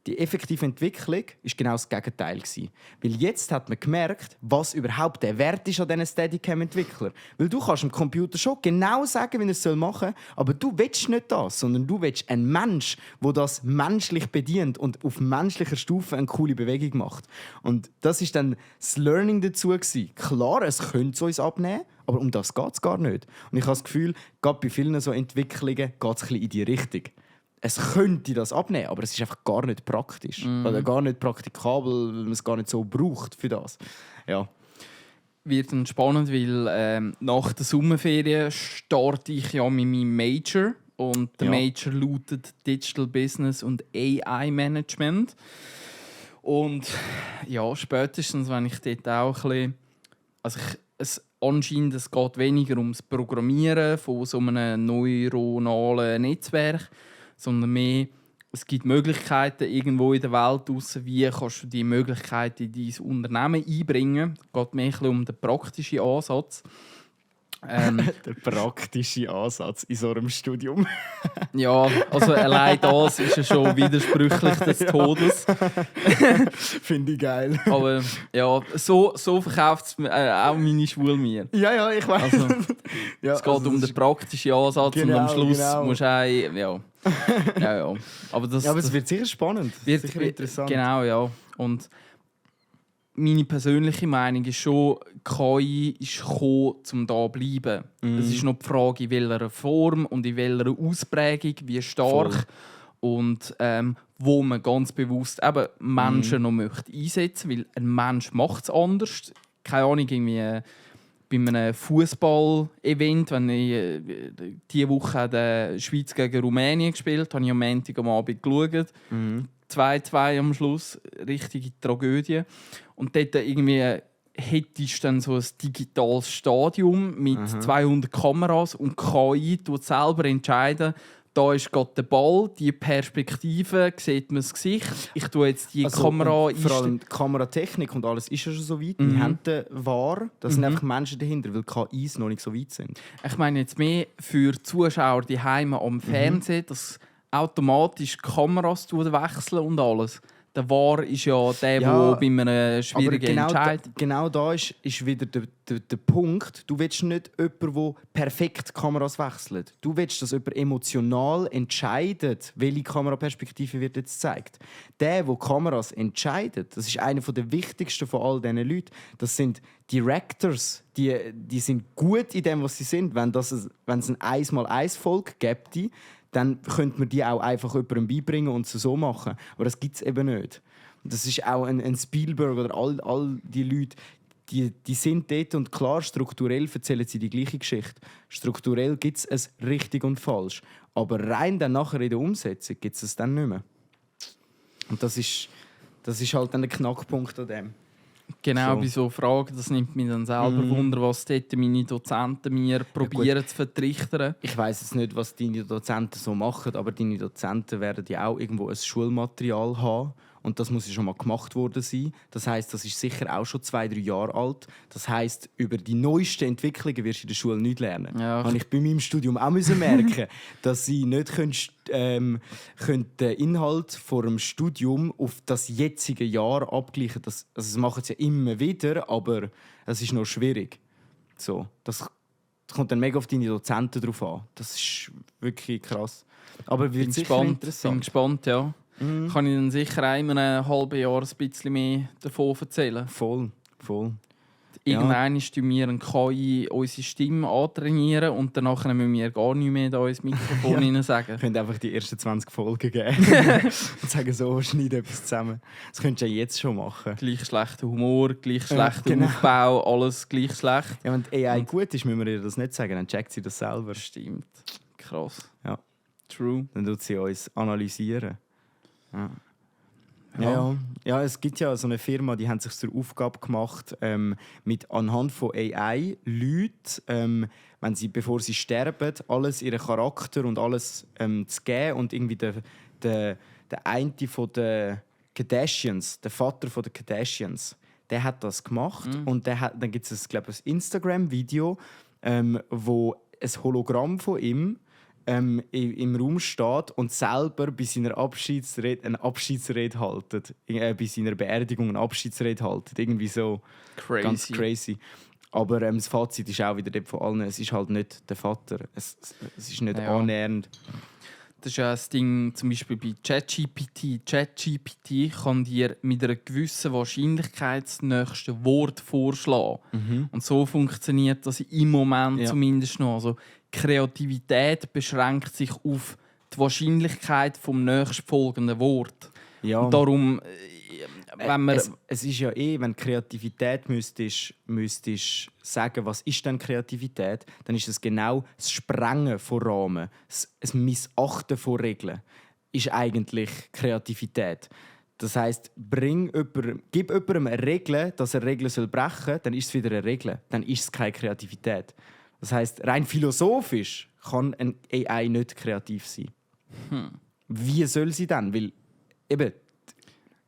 Speaker 3: die effektive Entwicklung war genau das Gegenteil gewesen. Weil jetzt hat man gemerkt, was überhaupt der Wert ist an diesen Steadicam-Entwicklern. Weil du kannst dem Computer schon genau sagen, wie er es machen soll, aber du willst nicht das, sondern du willst einen Mensch, der das menschlich bedient und auf menschlicher Stufe eine coole Bewegung macht. Und das ist dann das Learning dazu gewesen. Klar, es könnte es uns abnehmen, aber um das geht es gar nicht. Und ich habe das Gefühl, gerade bei vielen so Entwicklungen geht es ein bisschen in die Richtung. Es könnte das abnehmen, aber es ist einfach gar nicht praktisch. Oder gar nicht praktikabel, weil man es gar nicht so braucht für das. Ja.
Speaker 2: Wird dann spannend, weil nach der Sommerferien starte ich ja mit meinem Major. Und der Major lautet Digital Business und AI Management. Und ja, spätestens, wenn ich dort auch ein bisschen... Anscheinend es geht weniger ums Programmieren von so einem neuronalen Netzwerk, sondern mehr, es gibt Möglichkeiten irgendwo in der Welt draussen, wie kannst du diese Möglichkeiten in dein Unternehmen einbringen. Es geht mehr ein bisschen um den praktischen Ansatz.
Speaker 3: Der praktische Ansatz in so einem Studium.
Speaker 2: Ja, also allein das ist ja schon widersprüchlich des Todes.
Speaker 3: Finde ich geil.
Speaker 2: Aber ja, so verkauft es auch meine Schule mir.
Speaker 3: Ja, ich weiß.
Speaker 2: Also, es geht um den praktischen Ansatz und am Schluss musst du ja. Aber
Speaker 3: es wird sicher spannend.
Speaker 2: Wird
Speaker 3: sicher interessant.
Speaker 2: Genau, ja. Und meine persönliche Meinung ist schon, KI ist gekommen, um da zu bleiben. Es ist noch die Frage, in welcher Form und in welcher Ausprägung, wie stark.
Speaker 3: Voll.
Speaker 2: Und wo man ganz bewusst eben Menschen noch möchte einsetzen möchte, weil ein Mensch macht es anders. Keine Ahnung, irgendwie bei einem Fußball-Event, wenn ich diese Woche die Schweiz gegen Rumänien gespielt habe, habe ich am Montag am Abend geschaut. 2-2 am Schluss, richtige Tragödie. Und dort irgendwie hättest du dann so ein digitales Stadion mit 200 Kameras und KI tut selber entscheiden, da ist gerade der Ball, die Perspektive, sieht man das Gesicht. Ich tue jetzt die Kamera
Speaker 3: vor allem die Kameratechnik und alles ist ja schon so weit. Die haben den wahr. Da sind einfach Menschen dahinter, weil KIs noch nicht so weit sind.
Speaker 2: Ich meine jetzt mehr für die Zuschauer die Heime am Fernsehen, dass automatisch die Kameras wechseln und alles. Der Wahr ist ja der, der bei einem schwierigen Entscheid...
Speaker 3: Genau da ist wieder der Punkt. Du willst nicht jemanden, der perfekt Kameras wechselt. Du willst, dass jemand emotional entscheidet, welche Kameraperspektive wird jetzt gezeigt. Der Kameras entscheidet, das ist einer der wichtigsten von all diesen Leuten. Das sind Directors. Die sind gut in dem, was sie sind. Wenn es ein 1x1-Folge gäbe, dann könnte man die auch einfach jemandem beibringen und so machen. Aber das gibt es eben nicht. Das ist auch ein Spielberg oder all die Leute, die sind dort und klar, strukturell erzählen sie die gleiche Geschichte. Strukturell gibt es es richtig und falsch. Aber rein dann nachher in der Umsetzung gibt es dann nicht mehr. Und das ist halt dann der Knackpunkt an dem.
Speaker 2: Genau,
Speaker 3: So.
Speaker 2: bei so Fragen, das nimmt mich dann selber Wunder, was dort meine Dozenten mir probieren zu vertrichtern.
Speaker 3: Ich weiss jetzt nicht, was deine Dozenten so machen, aber deine Dozenten werden ja auch irgendwo ein Schulmaterial haben. Und das muss ja schon mal gemacht worden sein. Das heisst, das ist sicher auch schon 2-3 Jahre alt. Das heisst, über die neuesten Entwicklungen wirst du in der Schule nicht lernen.
Speaker 2: Ja.
Speaker 3: Habe ich bei meinem Studium auch merken, dass sie nicht den Inhalt vor dem Studium auf das jetzige Jahr abgleichen. Das machen sie ja immer wieder, aber es ist noch schwierig. So, das kommt dann mega auf deine Dozenten drauf an. Das ist wirklich krass. Aber wird sicher interessant.
Speaker 2: Bin gespannt, ja. Kann ich dann sicher auch in einem halben Jahr ein bisschen mehr davon erzählen.
Speaker 3: Voll.
Speaker 2: Irgendwann tun wir eine KI unsere Stimme antrainieren und danach müssen wir gar nicht mehr da ins Mikrofon hinein sagen.
Speaker 3: Wir können einfach die ersten 20 Folgen geben und sagen so, schneid etwas zusammen. Das könntest du ja jetzt schon machen.
Speaker 2: Gleich schlechter Humor, gleich schlechter Aufbau, alles gleich schlecht.
Speaker 3: Ja, wenn die AI gut ist, müssen wir ihr das nicht sagen, dann checkt sie das selber.
Speaker 2: Stimmt. Krass.
Speaker 3: Ja.
Speaker 2: True.
Speaker 3: Dann tut sie uns analysieren. Ja, es gibt ja so eine Firma, die haben sich zur Aufgabe gemacht, mit anhand von AI Leuten, wenn sie, bevor sie sterben, alles ihren Charakter und alles zu geben und irgendwie der eine von den Kardashians, der Vater von den Kardashians, der hat das gemacht und dann gibt es, glaube ich, ein Instagram-Video, wo ein Hologramm von ihm im Raum steht und selber bei seiner Abschiedsrede eine Abschiedsrede haltet. Bei seiner Beerdigung eine Abschiedsrede haltet. Irgendwie so
Speaker 2: Crazy.
Speaker 3: ganz crazy. Aber das Fazit ist auch wieder dort von allen, es ist halt nicht der Vater. Es ist nicht annähernd.
Speaker 2: Das ist ja das Ding zum Beispiel bei ChatGPT. ChatGPT kann dir mit einer gewissen Wahrscheinlichkeit das nächste Wort vorschlagen. Und so funktioniert das im Moment zumindest noch. Also Kreativität beschränkt sich auf die Wahrscheinlichkeit vom nächstfolgenden Wort.
Speaker 3: Ja.
Speaker 2: Und darum, wenn man...
Speaker 3: Es ist ja wenn Kreativität müsstest sagen, was ist denn Kreativität, dann ist es genau das Sprengen von Rahmen, das Missachten von Regeln ist eigentlich Kreativität. Das heisst, gib jemandem eine Regel, dass er Regeln brechen soll, dann ist es wieder eine Regel. Dann ist es keine Kreativität. Das heisst, rein philosophisch kann ein AI nicht kreativ sein. Wie soll sie dann? Weil eben...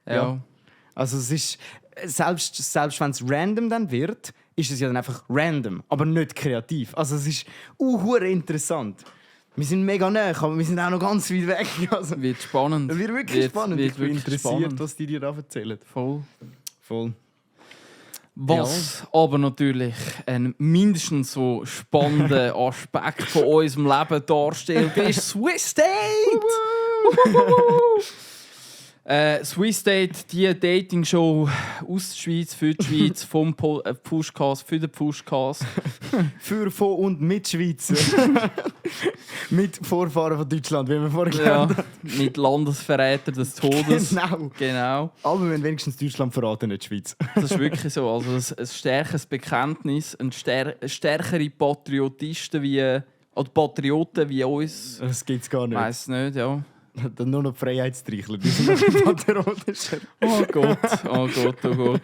Speaker 2: Ja.
Speaker 3: Also es ist, selbst wenn es random dann wird, ist es ja dann einfach random, aber nicht kreativ. Also es ist hure interessant. Wir sind mega nah, aber wir sind auch noch ganz weit weg. Also,
Speaker 2: Wird spannend.
Speaker 3: wird wirklich spannend.
Speaker 2: Wird
Speaker 3: Ich bin
Speaker 2: wirklich
Speaker 3: interessiert,
Speaker 2: spannend.
Speaker 3: was die dir da erzählen.
Speaker 2: Voll.
Speaker 3: Voll.
Speaker 2: Was aber natürlich ein mindestens so spannender Aspekt von unserem Leben darstellt, ist Swiss Date! Swiss Date, die Dating-Show aus der Schweiz, für die Schweiz, vom Pushcast, für den Pushcast.
Speaker 3: Für, von und mit Schweizer. Mit Vorfahren von Deutschland, wie wir vorhin
Speaker 2: Ja,
Speaker 3: gelernt haben.
Speaker 2: mit Landesverrätern des Todes.
Speaker 3: Genau. Aber wir haben wenigstens Deutschland verraten, nicht die Schweiz.
Speaker 2: Das ist wirklich so. Also ein stärkeres Bekenntnis, stärkere Patriotisten oder Patrioten wie uns.
Speaker 3: Das gibt es gar nicht.
Speaker 2: Weiss nicht, ja.
Speaker 3: Dann nur noch die Freiheitstreichler, die sind noch die patriotischer.
Speaker 2: Oh Gott, oh Gott, oh Gott.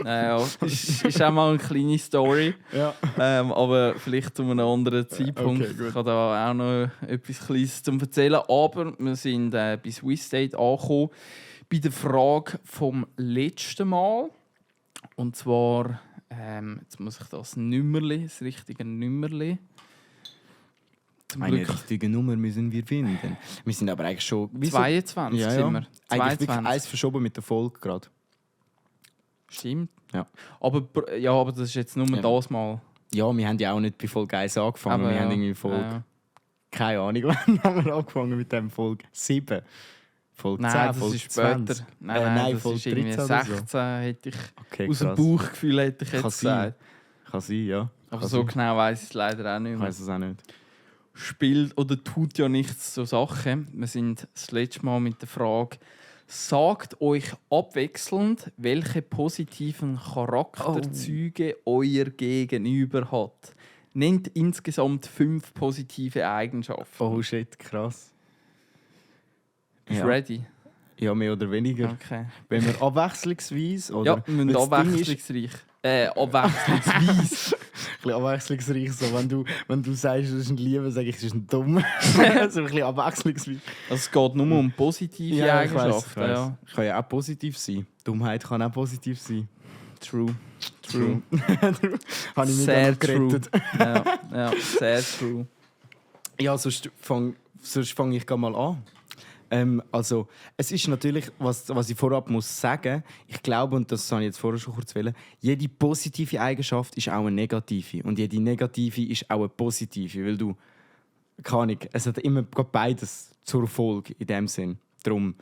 Speaker 2: Ja, ist auch mal eine kleine Story.
Speaker 3: Ja.
Speaker 2: Aber vielleicht zu einem anderen Zeitpunkt.
Speaker 3: Okay, gut.
Speaker 2: Ich habe da auch noch etwas Kleines zu erzählen. Aber wir sind bei Swiss Date angekommen. Bei der Frage vom letzten Mal. Und zwar, jetzt muss ich das richtige Nummerli. Zum
Speaker 3: Eine
Speaker 2: Glück
Speaker 3: richtige Nummer müssen wir finden. Wir sind aber eigentlich schon...
Speaker 2: 22
Speaker 3: Ja,
Speaker 2: sind
Speaker 3: ja.
Speaker 2: wir.
Speaker 3: Eigentlich wirklich
Speaker 2: 22.
Speaker 3: eins verschoben mit der Folge gerade.
Speaker 2: Stimmt.
Speaker 3: Ja.
Speaker 2: Aber das ist jetzt nur das Mal.
Speaker 3: Ja, wir haben ja auch nicht bei Folge 1 angefangen.
Speaker 2: Aber
Speaker 3: wir
Speaker 2: ja.
Speaker 3: haben irgendwie Folge...
Speaker 2: Ja.
Speaker 3: Keine Ahnung, wann haben wir angefangen mit dem Folge 7? Folge 10,
Speaker 2: Nein, das
Speaker 3: Folge
Speaker 2: ist später.
Speaker 3: 20.
Speaker 2: Nein, das
Speaker 3: Folge
Speaker 2: ist irgendwie
Speaker 3: 13 oder
Speaker 2: 16,
Speaker 3: so.
Speaker 2: hätte ich.
Speaker 3: Okay,
Speaker 2: Aus dem
Speaker 3: krass.
Speaker 2: Bauchgefühl hätte ich
Speaker 3: Kann
Speaker 2: jetzt
Speaker 3: sein.
Speaker 2: gesagt.
Speaker 3: Kann sein, ja.
Speaker 2: Aber
Speaker 3: Kann
Speaker 2: so
Speaker 3: sein.
Speaker 2: genau weiss ich es leider auch nicht
Speaker 3: Ich
Speaker 2: mehr.
Speaker 3: weiss es auch nicht.
Speaker 2: Spielt oder tut ja nichts zur Sache. Wir sind das letzte Mal mit der Frage: Sagt euch abwechselnd, welche positiven Charakterzüge euer Gegenüber hat. Nennt insgesamt 5 positive Eigenschaften.
Speaker 3: Oh shit, krass.
Speaker 2: Bist du
Speaker 3: Ja.
Speaker 2: ready?
Speaker 3: Ja, mehr oder weniger.
Speaker 2: Okay.
Speaker 3: Wenn wir abwechslungsweise oder...
Speaker 2: Ja, wir müssen
Speaker 3: Weil das Ding
Speaker 2: abwechslungsreich. Abwechslungsweise.
Speaker 3: Ein bisschen abwechslungsreich. So, wenn du sagst, es ist ein Lieber, sage ich, es ist ein Dumm. So ein bisschen abwechslungsreich.
Speaker 2: Also es geht nur um positive
Speaker 3: ich weiss,
Speaker 2: Eigenschaften.
Speaker 3: ich weiss.
Speaker 2: Ja.
Speaker 3: Kann ja auch positiv sein. Dummheit kann auch positiv sein.
Speaker 2: True.
Speaker 3: Habe ich mich
Speaker 2: Sehr
Speaker 3: dann gerettet.
Speaker 2: Ja, sehr true.
Speaker 3: Ja, sonst fang ich gerade mal an. Also, es ist natürlich, was ich vorab muss sagen, ich glaube, und das habe ich jetzt vorher schon kurz wollen, jede positive Eigenschaft ist auch eine negative. Und jede negative ist auch eine positive. Weil du, keine Ahnung, es hat immer gerade beides zur Folge in dem Sinn. Darum,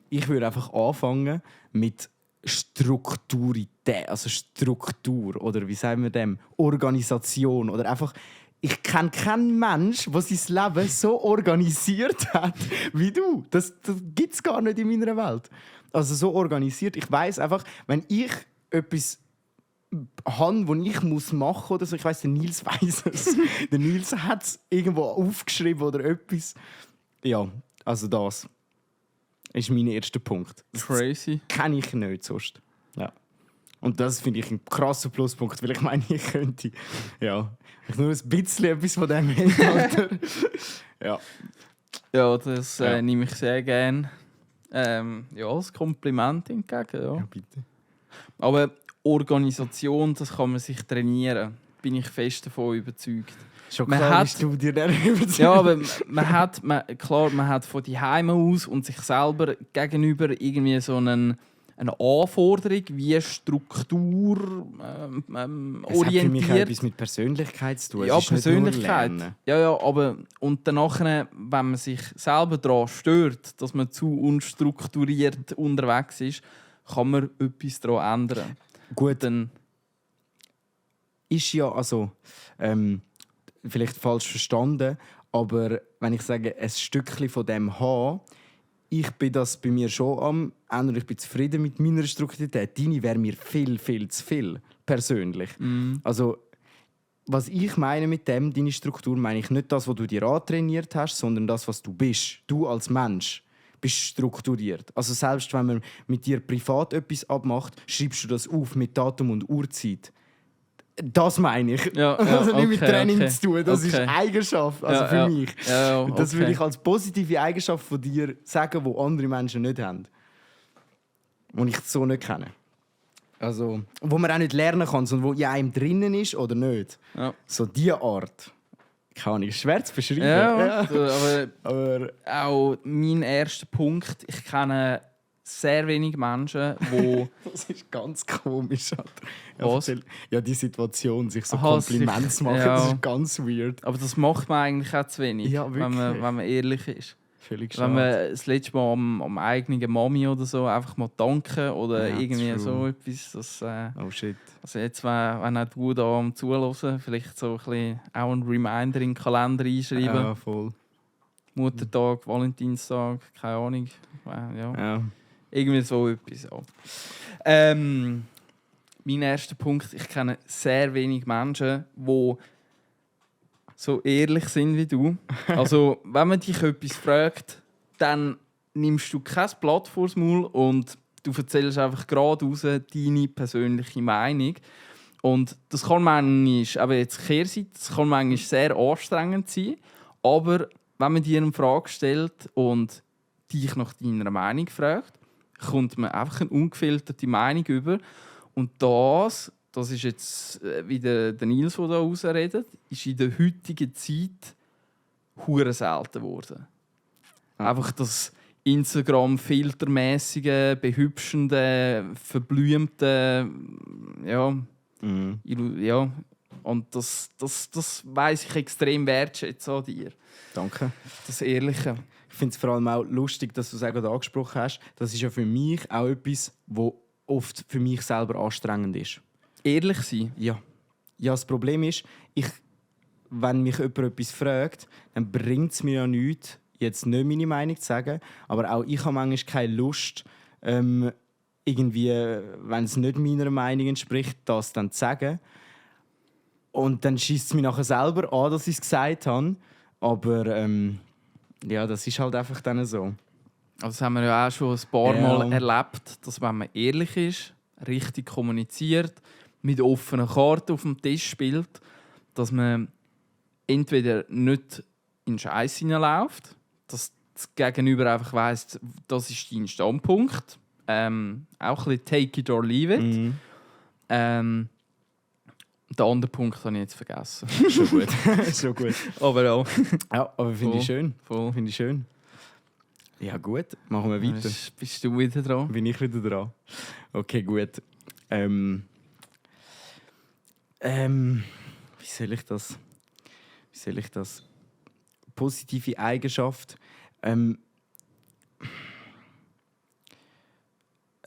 Speaker 3: ich würde einfach anfangen mit Strukturität, also Struktur oder wie sagen wir dem, Organisation oder einfach. Ich kenne keinen Menschen, der sein Leben so organisiert hat wie du. Das gibt es gar nicht in meiner Welt. Also so organisiert. Ich weiß einfach, wenn ich etwas habe, das ich machen muss oder so, ich weiss, der Nils weiss es. Der Nils hat es irgendwo aufgeschrieben oder etwas. Ja, also das ist mein erster Punkt.
Speaker 2: Crazy.
Speaker 3: Kenne ich nicht sonst. Ja. Und das finde ich ein krasser Pluspunkt, weil ich meine, ich könnte ich nur ein bisschen etwas von dem haben. Ja.
Speaker 2: Ja, das
Speaker 3: Ja.
Speaker 2: nehme ich sehr gerne. Als Kompliment entgegen. Ja.
Speaker 3: Ja, bitte.
Speaker 2: Aber Organisation, das kann man sich trainieren. Bin ich fest davon überzeugt.
Speaker 3: Schon
Speaker 2: man
Speaker 3: klar,
Speaker 2: hat-
Speaker 3: bist du dir darüber
Speaker 2: Ja, aber man hat von die Heime aus und sich selber gegenüber irgendwie so eine Anforderung, wie Struktur
Speaker 3: Es hat für mich auch
Speaker 2: orientiert.
Speaker 3: etwas mit Persönlichkeit zu tun. Es
Speaker 2: Ja,
Speaker 3: ist nicht nur
Speaker 2: Persönlichkeit.
Speaker 3: Lernen.
Speaker 2: Ja, aber und danach, wenn man sich selber daran stört, dass man zu unstrukturiert unterwegs ist, kann man etwas daran ändern.
Speaker 3: Gut,
Speaker 2: Dann,
Speaker 3: ist ja also vielleicht falsch verstanden, aber wenn ich sage, ein Stückchen von dem haben, ich bin das bei mir schon am Ende. Ich bin zufrieden mit meiner Strukturalität. Deine wäre mir viel, viel zu viel, persönlich. Also, was ich meine mit dem, deine Struktur, meine ich nicht das, was du dir antrainiert hast, sondern das, was du bist. Du als Mensch bist strukturiert. Also selbst wenn man mit dir privat etwas abmacht, schreibst du das auf mit Datum und Uhrzeit. Das meine ich.
Speaker 2: Ja,
Speaker 3: also nicht mit
Speaker 2: okay,
Speaker 3: Training
Speaker 2: okay.
Speaker 3: zu tun. Das ist
Speaker 2: Okay.
Speaker 3: Eigenschaft, also
Speaker 2: Ja,
Speaker 3: für
Speaker 2: ja.
Speaker 3: mich.
Speaker 2: Ja,
Speaker 3: Und das
Speaker 2: okay.
Speaker 3: würde ich als positive Eigenschaft von dir sagen, die andere Menschen nicht haben. Und ich so nicht kenne. Also, wo man auch nicht lernen kann, sondern wo in einem drinnen ist oder nicht.
Speaker 2: Ja.
Speaker 3: So diese Art. Kann ich schwer zu beschreiben.
Speaker 2: Ja, aber
Speaker 3: Aber
Speaker 2: auch mein erster Punkt, ich kenne sehr wenig Menschen, die
Speaker 3: das ist ganz komisch. Alter. Ja,
Speaker 2: Was?
Speaker 3: erzähl. Ja, die Situation, sich so
Speaker 2: Aha,
Speaker 3: Komplimente zu machen,
Speaker 2: ja.
Speaker 3: das ist ganz weird.
Speaker 2: aber das macht man eigentlich auch zu wenig,
Speaker 3: Ja,
Speaker 2: wenn
Speaker 3: wirklich.
Speaker 2: man ehrlich ist.
Speaker 3: Völlig
Speaker 2: Wenn man
Speaker 3: schade.
Speaker 2: das letzte Mal am eigenen Mami oder so einfach mal danken oder
Speaker 3: Ja,
Speaker 2: irgendwie
Speaker 3: true.
Speaker 2: so etwas. Das,
Speaker 3: Oh shit.
Speaker 2: also jetzt, wenn auch du da am Zuhören, vielleicht so ein bisschen auch ein Reminder in den Kalender einschreiben.
Speaker 3: Ja, voll.
Speaker 2: Muttertag, Valentinstag, keine Ahnung. Ja.
Speaker 3: Ja.
Speaker 2: Irgendwie so etwas. Ja. Mein erster Punkt, ich kenne sehr wenig Menschen, die so ehrlich sind wie du. Also, wenn man dich etwas fragt, dann nimmst du kein Blatt vors Maul und du erzählst einfach geradeaus deine persönliche Meinung. Und das kann manchmal, aber jetzt Kehrseite, das kann manchmal sehr anstrengend sein. Aber wenn man dir eine Frage stellt und dich nach deiner Meinung fragt, kommt man einfach eine ungefilterte Meinung über. Und das ist jetzt wie der Nils, der da rausredet, ist in der heutigen Zeit hure selten geworden. Einfach das Instagram-filtermäßige, behübschende, verblümte, ja,
Speaker 3: Mhm.
Speaker 2: ja. Und das weiss ich extrem wertschätzen an dir.
Speaker 3: Danke.
Speaker 2: Das Ehrliche.
Speaker 3: Ich finde es vor allem auch lustig, dass du es auch gerade angesprochen hast. Das ist ja für mich auch etwas, was oft für mich selber anstrengend ist.
Speaker 2: Ehrlich sein.
Speaker 3: Ja. Ja, das Problem ist, wenn mich jemand etwas fragt, dann bringt es mir ja nichts, jetzt nicht meine Meinung zu sagen. Aber auch ich habe manchmal keine Lust, irgendwie, wenn es nicht meiner Meinung entspricht, das dann zu sagen. Und dann schießt es mich nachher selber an, dass ich es gesagt habe. Aber ja, das ist halt einfach dann so.
Speaker 2: Aber das haben wir ja auch schon ein paar
Speaker 3: Ja.
Speaker 2: Mal erlebt, dass wenn man ehrlich ist, richtig kommuniziert, mit offenen Karten auf dem Tisch spielt, dass man entweder nicht in den Scheiß hineinläuft, dass das Gegenüber einfach weiss, das ist dein Standpunkt. Auch ein bisschen take it or leave it.
Speaker 3: Mhm.
Speaker 2: Den anderen Punkt habe ich jetzt vergessen.
Speaker 3: Schon gut. Schon gut.
Speaker 2: Aber ja.
Speaker 3: Ja, aber finde
Speaker 2: Voll.
Speaker 3: ich schön.
Speaker 2: Voll.
Speaker 3: Finde ich schön. Ja gut, machen wir weiter.
Speaker 2: Bist du wieder dran?
Speaker 3: Bin ich wieder dran? Okay, gut. Wie soll ich das? Positive Eigenschaft.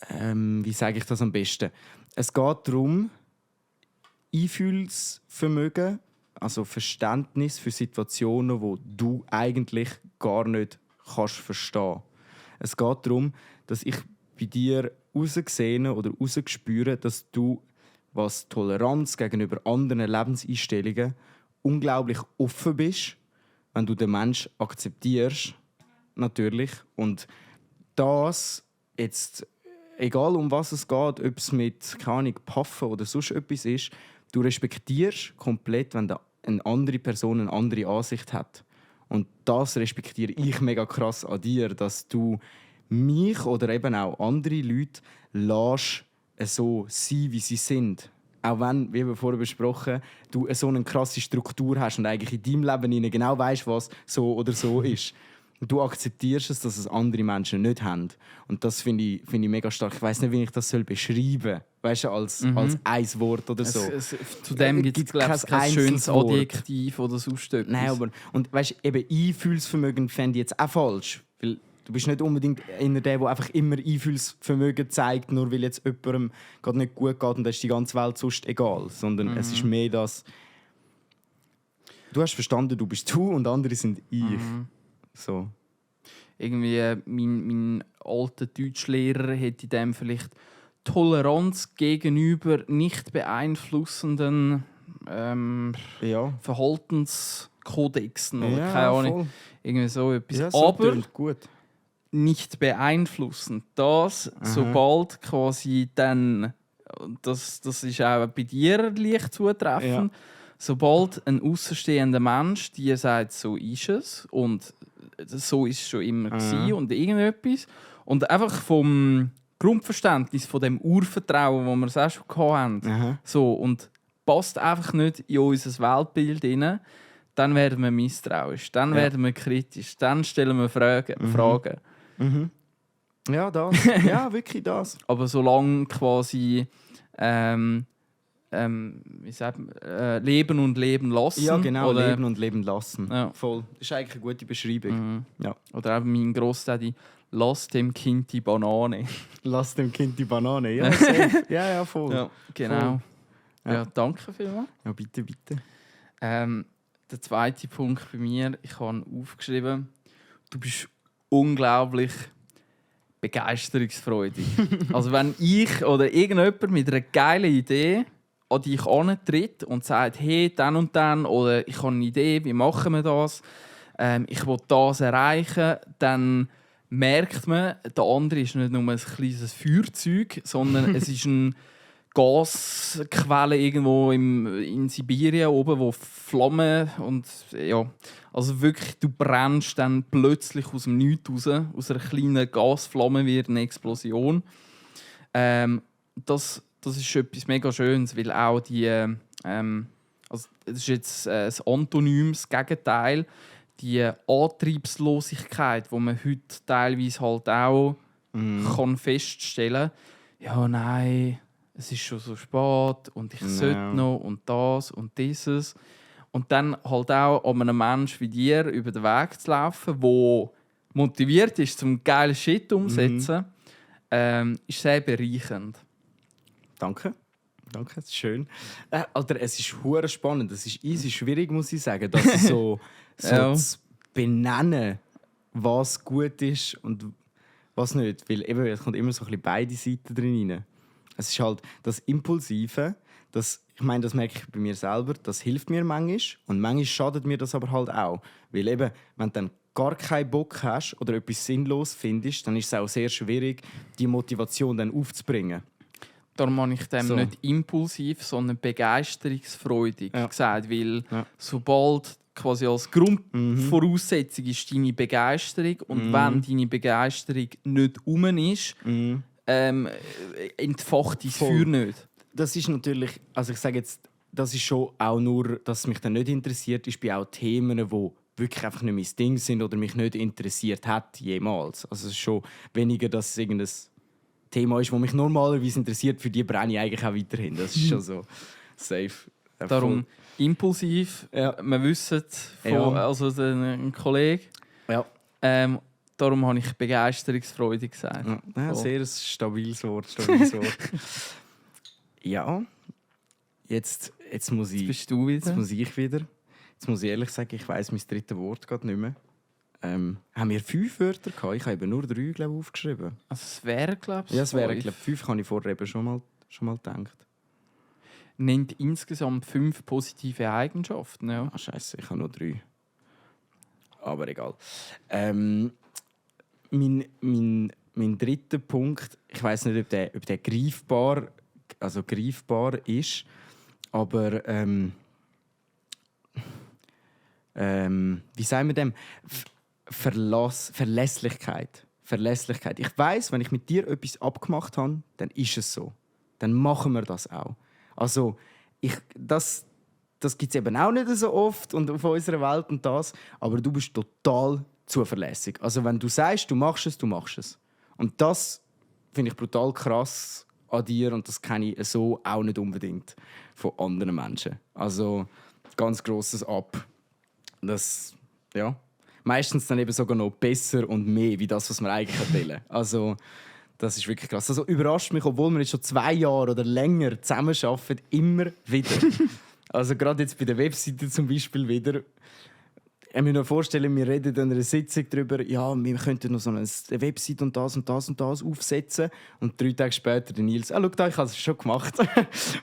Speaker 3: Wie sage ich das am besten? Es geht darum, Einfühlsvermögen, also Verständnis für Situationen, wo du eigentlich gar nicht kannst verstehen. Es geht darum, dass ich bei dir herausgesehen oder herausgespüre, dass du, was Toleranz gegenüber anderen Lebenseinstellungen, unglaublich offen bist, wenn du den Menschen akzeptierst, natürlich. Und das jetzt, egal um was es geht, ob es mit, keine Ahnung, Paffen oder sonst etwas ist, du respektierst komplett, wenn eine andere Person eine andere Ansicht hat. Und das respektiere ich mega krass an dir, dass du mich oder eben auch andere Leute lässt, so sein, wie sie sind. auch wenn, wie wir vorher besprochen, du so eine krasse Struktur hast und eigentlich in deinem Leben genau weißt, was so oder so ist. Und du akzeptierst es, dass es andere Menschen nicht haben. Und das finde ich mega stark. Ich weiß nicht, wie ich das beschreiben soll. Weißt du, als ein Wort oder so.
Speaker 2: Zu dem gibt es, glaube ich, kein schönes Adjektiv oder sonst etwas.
Speaker 3: Nein, aber und weißt, eben Einfühlsvermögen fände ich jetzt auch falsch. Weil du bist nicht unbedingt einer der einfach immer Einfühlsvermögen zeigt, nur weil jetzt jemandem gerade nicht gut geht und dann ist die ganze Welt sonst egal. Sondern es ist mehr das... Du hast verstanden, du bist du und andere sind ich. So.
Speaker 2: Irgendwie mein alter Deutschlehrer hätte dem vielleicht Toleranz gegenüber nicht beeinflussenden Verhaltenskodexen oder keine Ahnung.
Speaker 3: Voll.
Speaker 2: Irgendwie so etwas.
Speaker 3: Ja, so
Speaker 2: aber
Speaker 3: tönt gut.
Speaker 2: nicht beeinflussen. Das, sobald quasi dann, das ist auch bei dir leicht zutreffend, sobald ein außenstehender Mensch dir sagt, so ist es und so ist es schon immer gewesen und irgendetwas und einfach vom Grundverständnis von dem Urvertrauen, das wir es auch schon hatten, so, und passt einfach nicht in unser Weltbild rein, dann werden wir misstrauisch, dann werden wir kritisch, dann stellen wir Fragen.
Speaker 3: Ja, das. Ja, wirklich das.
Speaker 2: Aber solange quasi wie sagt man, leben und leben lassen.
Speaker 3: Ja, genau,
Speaker 2: oder,
Speaker 3: leben und leben lassen.
Speaker 2: Ja.
Speaker 3: Voll. Das ist eigentlich eine gute Beschreibung. Ja.
Speaker 2: Oder eben mein Grossdaddy, lass dem Kind die Banane.
Speaker 3: Lass dem Kind die Banane. Ja, safe. ja, voll.
Speaker 2: Ja, genau.
Speaker 3: Voll.
Speaker 2: Ja, danke vielmals.
Speaker 3: Ja, bitte, bitte.
Speaker 2: Der zweite Punkt bei mir, ich habe aufgeschrieben, du bist unglaublich begeisterungsfreudig. Also wenn ich oder irgendjemand mit einer geilen Idee an dich herantritt und sagt, hey, dann und dann, oder ich habe eine Idee, wie machen wir das, ich will das erreichen, dann merkt man, der andere ist nicht nur ein kleines Feuerzeug, sondern es ist eine Gasquelle irgendwo in Sibirien oben, wo Flammen und ja, also wirklich, du brennst dann plötzlich aus dem Nichts raus, aus einer kleinen Gasflamme wird eine Explosion. Das ist etwas mega Schönes, weil auch die, also das ist jetzt das Antonym, das Gegenteil, die Antriebslosigkeit, die man heute teilweise halt auch kann feststellen kann, ja, nein, es ist schon so spät und ich sollte noch und das und dieses. Und dann halt auch an einem Menschen wie dir über den Weg zu laufen, der motiviert ist, zum geilen Shit umzusetzen, ist sehr bereichernd.
Speaker 3: Danke. Danke, das ist schön. Alter, es ist hure spannend. Es ist easy schwierig, muss ich sagen, das so zu benennen, was gut ist und was nicht. Weil eben, es kommt immer so ein bisschen beide Seiten drin rein. Es ist halt das Impulsive, ich meine, das merke ich bei mir selber, das hilft mir manchmal und manchmal schadet mir das aber halt auch. Weil eben, wenn du dann gar keinen Bock hast oder etwas sinnlos findest, dann ist es auch sehr schwierig, die Motivation dann aufzubringen.
Speaker 2: Darum habe ich dem nicht impulsiv, sondern begeisterungsfreudig gesagt, weil sobald quasi als Grundvoraussetzung ist deine Begeisterung und wenn deine Begeisterung nicht rum ist, entfacht dein Feuer nicht.
Speaker 3: Das ist natürlich, also ich sage jetzt, das ist schon auch nur, dass es mich dann nicht interessiert, ist bei auch Themen, die wirklich einfach nicht mein Ding sind oder mich nicht interessiert hat jemals. Also es ist schon weniger, dass es irgendein Thema ist, das mich normalerweise interessiert, für die brenne ich eigentlich auch weiterhin. Das ist schon so safe.
Speaker 2: Darum impulsiv, wir wissen von also ein Kollege. Ja. Darum habe ich begeisterungsfreudig gesagt.
Speaker 3: Ja, sehr stabiles Wort. Ja, jetzt muss ich.
Speaker 2: Jetzt bist du wieder.
Speaker 3: Jetzt muss ich wieder. Jetzt muss ich ehrlich sagen, ich weiss mein drittes Wort gerade nicht mehr. Haben wir 5 Wörter gehabt? Ich habe eben nur 3, glaube ich, aufgeschrieben.
Speaker 2: Also es wäre, glaube ich,
Speaker 3: ja, es wäre, glaube ich, 5 habe ich vorher eben schon mal gedacht.
Speaker 2: Nennt insgesamt 5 positive Eigenschaften. Ja.
Speaker 3: Scheiße, ich habe nur 3. Aber egal. Mein dritter Punkt, ich weiss nicht, ob der greifbar ist, aber wie sagen wir dem? Verlässlichkeit. Ich weiss, wenn ich mit dir etwas abgemacht habe, dann ist es so. Dann machen wir das auch. Also, das gibt es eben auch nicht so oft und auf unserer Welt und das, aber du bist total zuverlässig. Also wenn du sagst, du machst es, du machst es. Und das finde ich brutal krass an dir und das kenne ich so auch nicht unbedingt von anderen Menschen. Also ganz grosses Ab. Das, ja, meistens dann eben sogar noch besser und mehr, wie das, was man eigentlich wollen. Also das ist wirklich krass. Also überrascht mich, obwohl wir jetzt schon 2 Jahre oder länger zusammenarbeiten, immer wieder. Also gerade jetzt bei der Webseite zum Beispiel wieder. Ich kann mir vorstellen, wir reden in einer Sitzung darüber, ja, wir könnten noch so eine Webseite und das und das und das aufsetzen. Und 3 Tage später der Nils, schau da, ich habe es schon gemacht.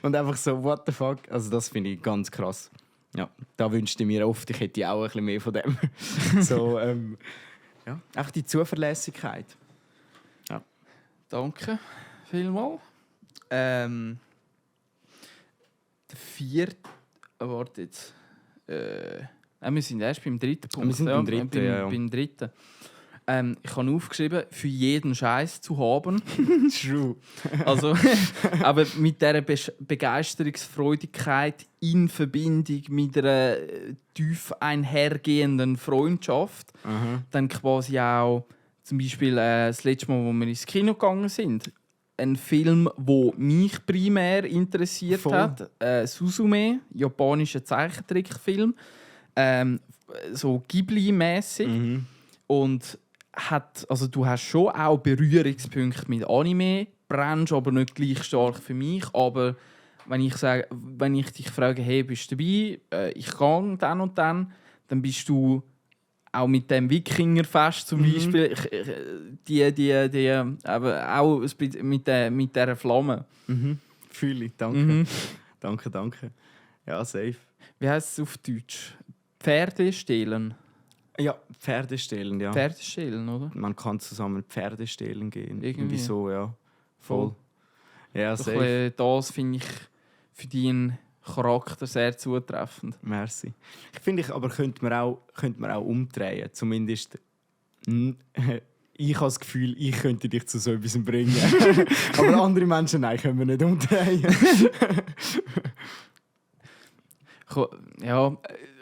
Speaker 3: Und einfach so, what the fuck. Also das finde ich ganz krass. Ja, da wünschte ich mir oft, ich hätte auch ein bisschen mehr von dem. So, ja, einfach die Zuverlässigkeit. Ja.
Speaker 2: Danke vielmals. Der 4. Warte jetzt. Wir sind erst beim 3. Punkt.
Speaker 3: Wir sind beim 3. Ja.
Speaker 2: Beim 3. Ich habe aufgeschrieben, für jeden Scheiß zu haben.
Speaker 3: True.
Speaker 2: Also, aber mit dieser Begeisterungsfreudigkeit in Verbindung mit einer tief einhergehenden Freundschaft.
Speaker 3: Aha.
Speaker 2: Dann quasi auch zum Beispiel das letzte Mal, wo wir ins Kino gegangen sind. Ein Film, der mich primär interessiert hat. Suzume, japanischer Zeichentrickfilm. So Ghibli-mäßig.
Speaker 3: Mhm.
Speaker 2: Und also du hast schon auch Berührungspunkte mit Anime, brennst aber nicht gleich stark für mich. Aber wenn ich dich frage, hey, bist du dabei? Ich gehe dann und dann bist du auch mit dem Wikingerfest zum Beispiel, aber auch mit dieser Flamme.
Speaker 3: Mhm. Fühle ich, danke.
Speaker 2: Mhm.
Speaker 3: Danke. Ja, safe.
Speaker 2: Wie heisst es auf Deutsch? Pferde stehlen.
Speaker 3: Ja, Pferde stehlen, ja.
Speaker 2: Pferde stehlen, oder?
Speaker 3: Man kann zusammen Pferde stehlen gehen.
Speaker 2: Irgendwie.
Speaker 3: So, ja. Voll. Ja,
Speaker 2: Doch,
Speaker 3: safe.
Speaker 2: das finde ich für deinen Charakter sehr zutreffend.
Speaker 3: Merci. Ich finde, aber könnte man auch umdrehen. Zumindest ich habe das Gefühl, ich könnte dich zu so etwas bringen. Aber andere Menschen, nein, können wir nicht umdrehen.
Speaker 2: Ja,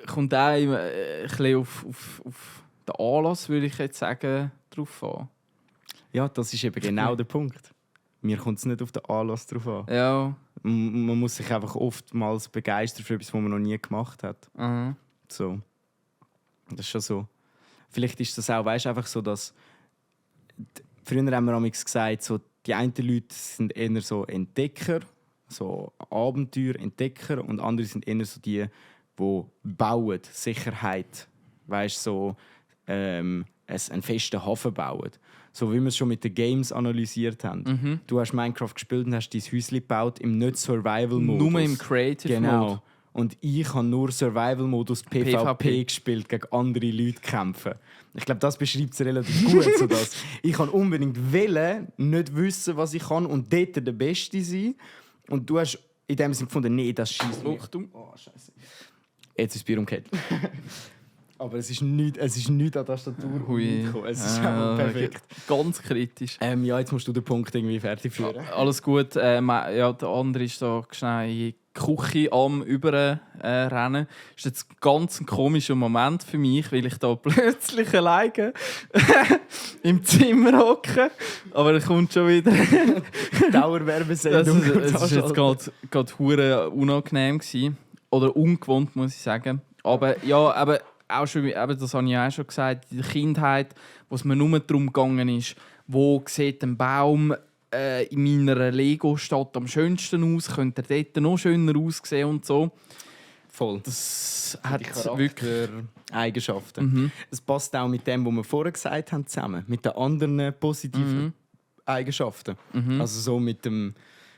Speaker 2: kommt auch ein bisschen auf den Anlass, würde ich jetzt sagen, drauf an.
Speaker 3: Ja, das ist eben genau der Punkt. Mir kommt es nicht auf den Anlass drauf an.
Speaker 2: Ja.
Speaker 3: Man muss sich einfach oftmals begeistern für etwas, was man noch nie gemacht hat.
Speaker 2: Aha.
Speaker 3: So. Das ist schon so. Vielleicht ist das auch, weißt, einfach so, dass früher haben wir manchmal gesagt, so, die einen Leute sind eher so Entdecker, so Abenteuer-Entdecker, und andere sind eher so die bauen, Sicherheit, weißt, so einen festen Hafen bauen. So wie wir es schon mit den Games analysiert haben.
Speaker 2: Mhm.
Speaker 3: Du hast Minecraft gespielt und hast dein Häuschen gebaut im Nicht-Survival-Modus.
Speaker 2: Nur im Creative Mode.
Speaker 3: Und ich habe nur Survival-Modus PvP gespielt, gegen andere Leute kämpfen. Ich glaube, das beschreibt es relativ gut. So das. Ich kann unbedingt nicht wissen, was ich kann und dort der Beste sein. Und du hast in dem Sinne gefunden, nee, das schießt mich. Oh, Scheiße. Jetzt ist das Bier umgekehrt. Aber es ist nicht an der Tastatur gekommen. Es ist einfach perfekt.
Speaker 2: Ganz kritisch.
Speaker 3: Ja, jetzt musst du den Punkt irgendwie fertig führen.
Speaker 2: Alles gut. Ja, der andere ist da schnell in die Küche am Überrennen. Das ist jetzt ein ganz komischer Moment für mich, weil ich da plötzlich alleine im Zimmer hocke. Aber er kommt schon wieder.
Speaker 3: Dauerwerbesendung.
Speaker 2: Es war jetzt gerade hure unangenehm gewesen. Oder ungewohnt, muss ich sagen. Aber ja, aber auch schon, das habe ich auch schon gesagt, in der Kindheit, wo es mir nur darum gegangen ist, wo sieht ein Baum in meiner Lego-Stadt am schönsten aus, könnte er dort noch schöner aussehen und so.
Speaker 3: Voll.
Speaker 2: Das hat wirklich
Speaker 3: Eigenschaften.
Speaker 2: Mhm.
Speaker 3: Es passt auch mit dem, was wir vorher gesagt haben, zusammen. Mit den anderen positiven Eigenschaften.
Speaker 2: Mhm.
Speaker 3: Also so mit dem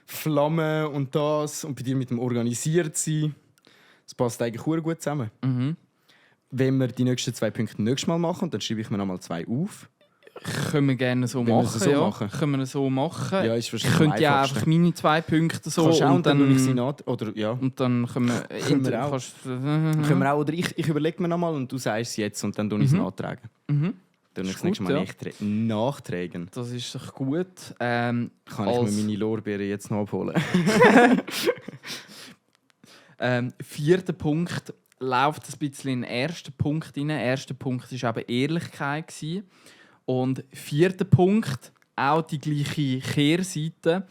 Speaker 3: Flammen und das und bei dir mit dem Organisiertsein. Das passt eigentlich sehr gut zusammen.
Speaker 2: Mhm.
Speaker 3: Wenn wir die nächsten 2 Punkte nächstes Mal machen, dann schreibe ich mir nochmal 2 auf.
Speaker 2: Können wir gerne so machen. Können wir so machen.
Speaker 3: Ja, ist
Speaker 2: ich
Speaker 3: wahrscheinlich
Speaker 2: könnte ja einfach meine 2 Punkte so
Speaker 3: und dann ich sie oder ja.
Speaker 2: Und dann können wir,
Speaker 3: können wir auch, oder ich überlege mir nochmal und du sagst es jetzt und dann tue ich es nachtragen.
Speaker 2: Mhm.
Speaker 3: Dann
Speaker 2: ist
Speaker 3: das nächste
Speaker 2: gut,
Speaker 3: Mal
Speaker 2: ja.
Speaker 3: nachtragen.
Speaker 2: Das ist doch gut.
Speaker 3: Kann ich mir meine Lorbeeren jetzt noch abholen?
Speaker 2: 4. Punkt läuft ein bisschen in den ersten Punkt rein. Der erste Punkt war eben Ehrlichkeit. Und 4. Punkt, auch die gleiche Kehrseite,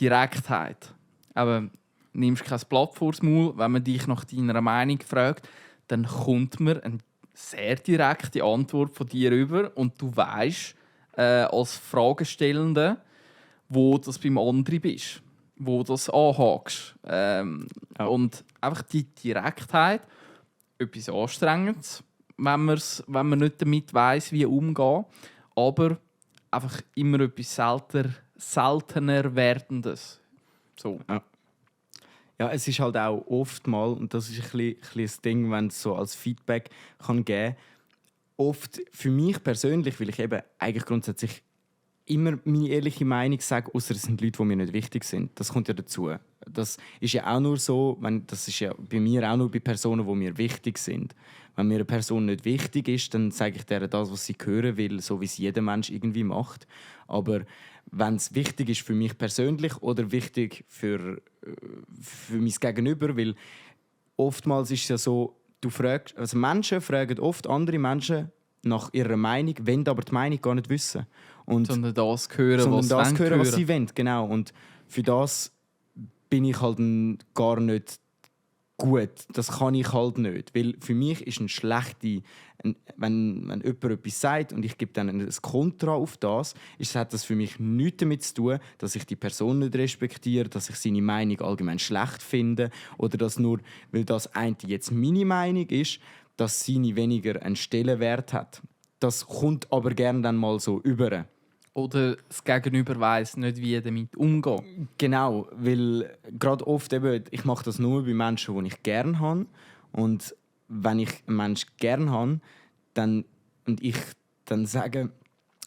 Speaker 2: Direktheit. Aber nimmst kein Blatt vors Maul, wenn man dich nach deiner Meinung fragt, dann kommt mir eine sehr direkte Antwort von dir rüber und du weißt als Fragestellende, wo das beim anderen bist, wo das anhakst. Und einfach die Direktheit, etwas Anstrengendes, wenn man nicht damit weiss, wie umgehen, aber einfach immer etwas seltener Werdendes. So.
Speaker 3: Ja, es ist halt auch oftmals, und das ist ein bisschen das Ding, wenn es so als Feedback kann geben kann, oft für mich persönlich, weil ich eben eigentlich grundsätzlich immer meine ehrliche Meinung sage, außer es sind Leute, die mir nicht wichtig sind. Das kommt ja dazu. Das ist ja auch nur so, das ist ja bei mir auch nur bei Personen, die mir wichtig sind. Wenn mir eine Person nicht wichtig ist, dann sage ich der das, was sie hören will, so wie es jeder Mensch irgendwie macht. Aber wenn es wichtig ist für mich persönlich oder wichtig für mein Gegenüber, weil oftmals ist es ja so, Menschen fragen oft andere Menschen nach ihrer Meinung, wollen aber die Meinung gar nicht wissen.
Speaker 2: Sondern das hören,
Speaker 3: was sie wollen. Genau. Und für das bin ich halt gar nicht gut. Das kann ich halt nicht. Weil für mich ist wenn jemand etwas sagt und ich gebe dann ein Kontra auf das, hat das für mich nichts damit zu tun, dass ich die Person nicht respektiere, dass ich seine Meinung allgemein schlecht finde oder dass nur, weil das eine jetzt meine Meinung ist, dass seine weniger einen Stellenwert hat. Das kommt aber gerne dann mal so über.
Speaker 2: Oder das Gegenüber weiss nicht, wie damit umgehen.
Speaker 3: Genau, weil gerade oft eben, ich mache das nur bei Menschen, die ich gerne habe. Und wenn ich einen Menschen gerne habe, dann sage,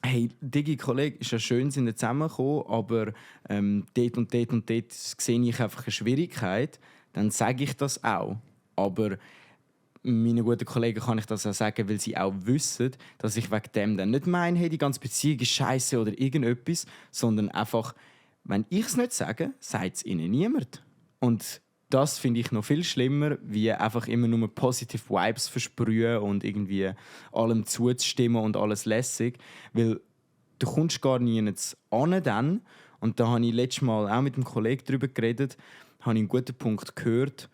Speaker 3: hey, Digi, Kollege, ist ja schön, sind wir zusammengekommen, aber dort und dort und dort sehe ich einfach eine Schwierigkeit, dann sage ich das auch. Aber meinen guten Kollegen kann ich das auch sagen, weil sie auch wissen, dass ich wegen dem dann nicht meine, hey, die ganze Beziehung ist scheiße oder irgendetwas, sondern einfach, wenn ich es nicht sage, sagt es ihnen niemand. Und das finde ich noch viel schlimmer, wie einfach immer nur positive Vibes versprühen und irgendwie allem zuzustimmen und alles lässig, weil du kommst gar nirgends an dann. Und da habe ich letztes Mal auch mit einem Kollegen darüber geredet, habe ich einen guten Punkt gehört,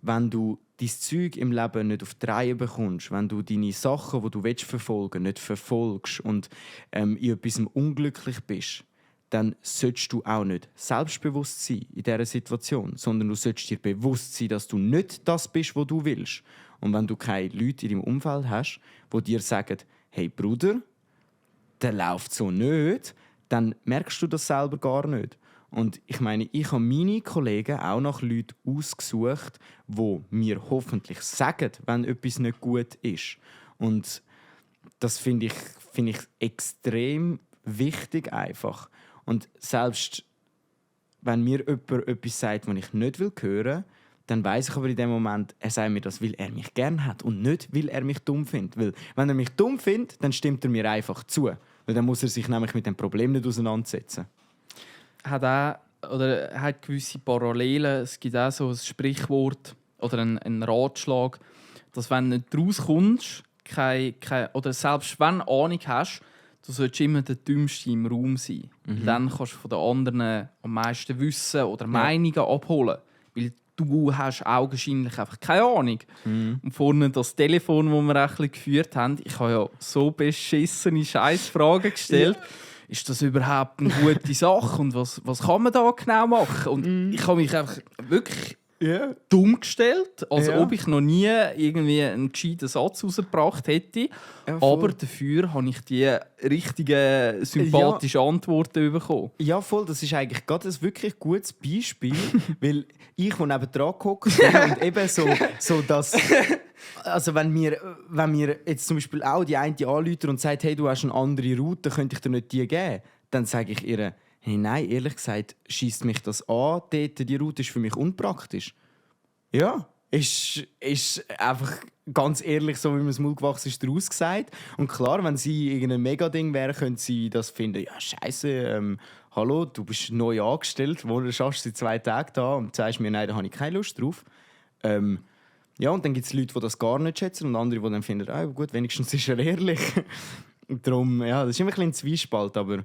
Speaker 3: wenn du dein Zeug im Leben nicht auf die Reihe bekommst, wenn du deine Sachen, die du verfolgen willst, nicht verfolgst und in etwas unglücklich bist, dann solltest du auch nicht selbstbewusst sein in dieser Situation, sondern du solltest dir bewusst sein, dass du nicht das bist, was du willst. Und wenn du keine Leute in deinem Umfeld hast, die dir sagen, hey Bruder, der läuft so nicht, dann merkst du das selber gar nicht. Und ich meine, ich habe meine Kollegen auch nach Leuten ausgesucht, die mir hoffentlich sagen, wenn etwas nicht gut ist. Und das finde ich extrem wichtig einfach. Und selbst wenn mir jemand etwas sagt, was ich nicht hören will, dann weiss ich aber in dem Moment, er sagt mir das, weil er mich gerne hat und nicht, weil er mich dumm findet. Weil wenn er mich dumm findet, dann stimmt er mir einfach zu. Weil dann muss er sich nämlich mit dem Problem nicht auseinandersetzen.
Speaker 2: Hat gewisse Parallelen. Es gibt auch so ein Sprichwort oder einen Ratschlag, dass wenn du nicht rauskommst, oder selbst wenn du Ahnung hast, du solltest immer der Dümmste im Raum sein. Dann kannst du von den anderen am meisten Wissen oder Meinungen abholen. Weil du hast augenscheinlich einfach keine Ahnung. Und vorne das Telefon, das wir auch ein bisschen geführt haben, ich habe ja so beschissene Scheissfragen gestellt. Ist das überhaupt eine gute Sache? Und was kann man da genau machen? Und ich habe mich einfach wirklich dumm gestellt, als ob ich noch nie irgendwie einen gescheiten Satz rausgebracht hätte. Ja, aber dafür habe ich die richtigen, sympathischen Antworten bekommen.
Speaker 3: Ja, voll. Das ist eigentlich gerade ein wirklich gutes Beispiel, weil ich, der neben dran gehockt bin und eben so das... Also wenn mir jetzt zum Beispiel auch die eine anruft und sagt, hey, du hast eine andere Route, könnte ich dir nicht die geben? Dann sage ich ihr, hey, nein, ehrlich gesagt, schiesst mich das an, die Route ist für mich unpraktisch. Ja, ist einfach ganz ehrlich, so wie man es Mund gewachsen ist, daraus gesagt. Und klar, wenn sie irgendein Mega-Ding wäre, könnte sie das finden, ja scheiße, hallo, du bist neu angestellt, wo du schaffst seit 2 Tagen da und sagst mir, nein, da habe ich keine Lust drauf. Ja, und dann gibt es Leute, die das gar nicht schätzen und andere, die dann finden, gut, wenigstens ist er ehrlich. Darum, ja, das ist immer ein bisschen ein Zwiespalt, aber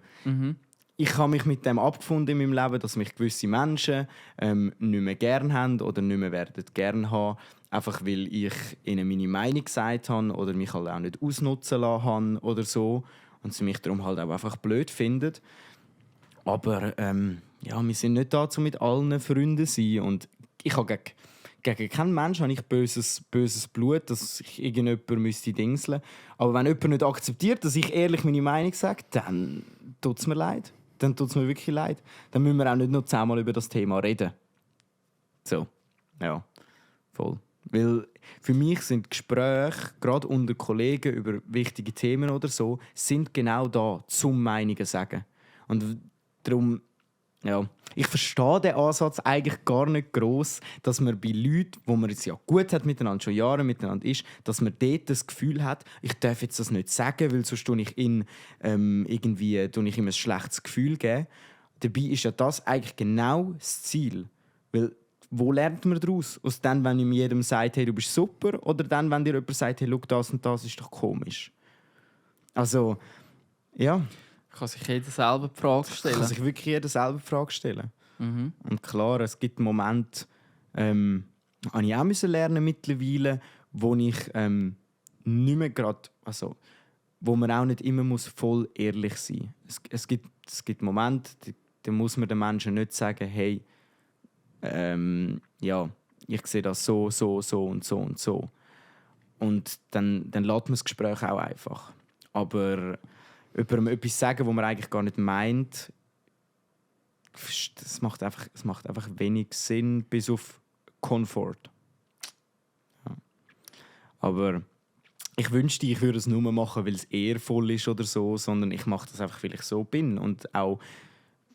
Speaker 3: ich habe mich mit dem abgefunden in meinem Leben, dass mich gewisse Menschen nicht mehr gern haben oder nicht mehr werden gern haben, einfach weil ich ihnen meine Meinung gesagt habe oder mich halt auch nicht ausnutzen lassen habe oder so und sie mich darum halt auch einfach blöd finden. Aber ja, wir sind nicht dazu mit allen Freunden sein und ich habe gegen keinen Menschen habe ich böses Blut, dass ich irgendjemanden müsste dingseln. Aber wenn jemand nicht akzeptiert, dass ich ehrlich meine Meinung sage, dann tut es mir leid. Dann tut es mir wirklich leid. Dann müssen wir auch nicht noch 10-mal über das Thema reden. So, ja, voll. Weil für mich sind Gespräche, gerade unter Kollegen über wichtige Themen oder so, sind genau da, zum Meinungen sagen. Und darum, ja, ich verstehe den Ansatz eigentlich gar nicht gross, dass man bei Leuten, wo man jetzt ja gut hat miteinander, schon Jahre miteinander ist, dass man dort das Gefühl hat, ich darf jetzt das nicht sagen, weil sonst tue ich ihm ein schlechtes Gefühl geben. Dabei ist ja das eigentlich genau das Ziel. Weil, wo lernt man daraus? Aus dem, wenn ihm jedem sagt, hey, du bist super, oder dann, wenn dir jemand sagt, hey, schau, das und das ist doch komisch. Also, ja.
Speaker 2: Kann sich jeder selber die Frage stellen.
Speaker 3: Kann sich wirklich jeder selber die Frage stellen. Und klar, es gibt Momente, habe ich auch müssen lernen mittlerweile, wo ich nicht mehr gerade, also wo man auch nicht immer muss voll ehrlich sein muss. Es gibt Momente, da muss man den Menschen nicht sagen, hey, ja, ich sehe das so und so und so. Und dann lässt man das Gespräch auch einfach. Aber jemandem etwas sagen, was man eigentlich gar nicht meint, es macht einfach wenig Sinn, bis auf Komfort. Ja. Aber ich wünschte, ich würde es nur machen, weil es ehrvoll ist oder so, sondern ich mache das einfach, weil ich so bin und auch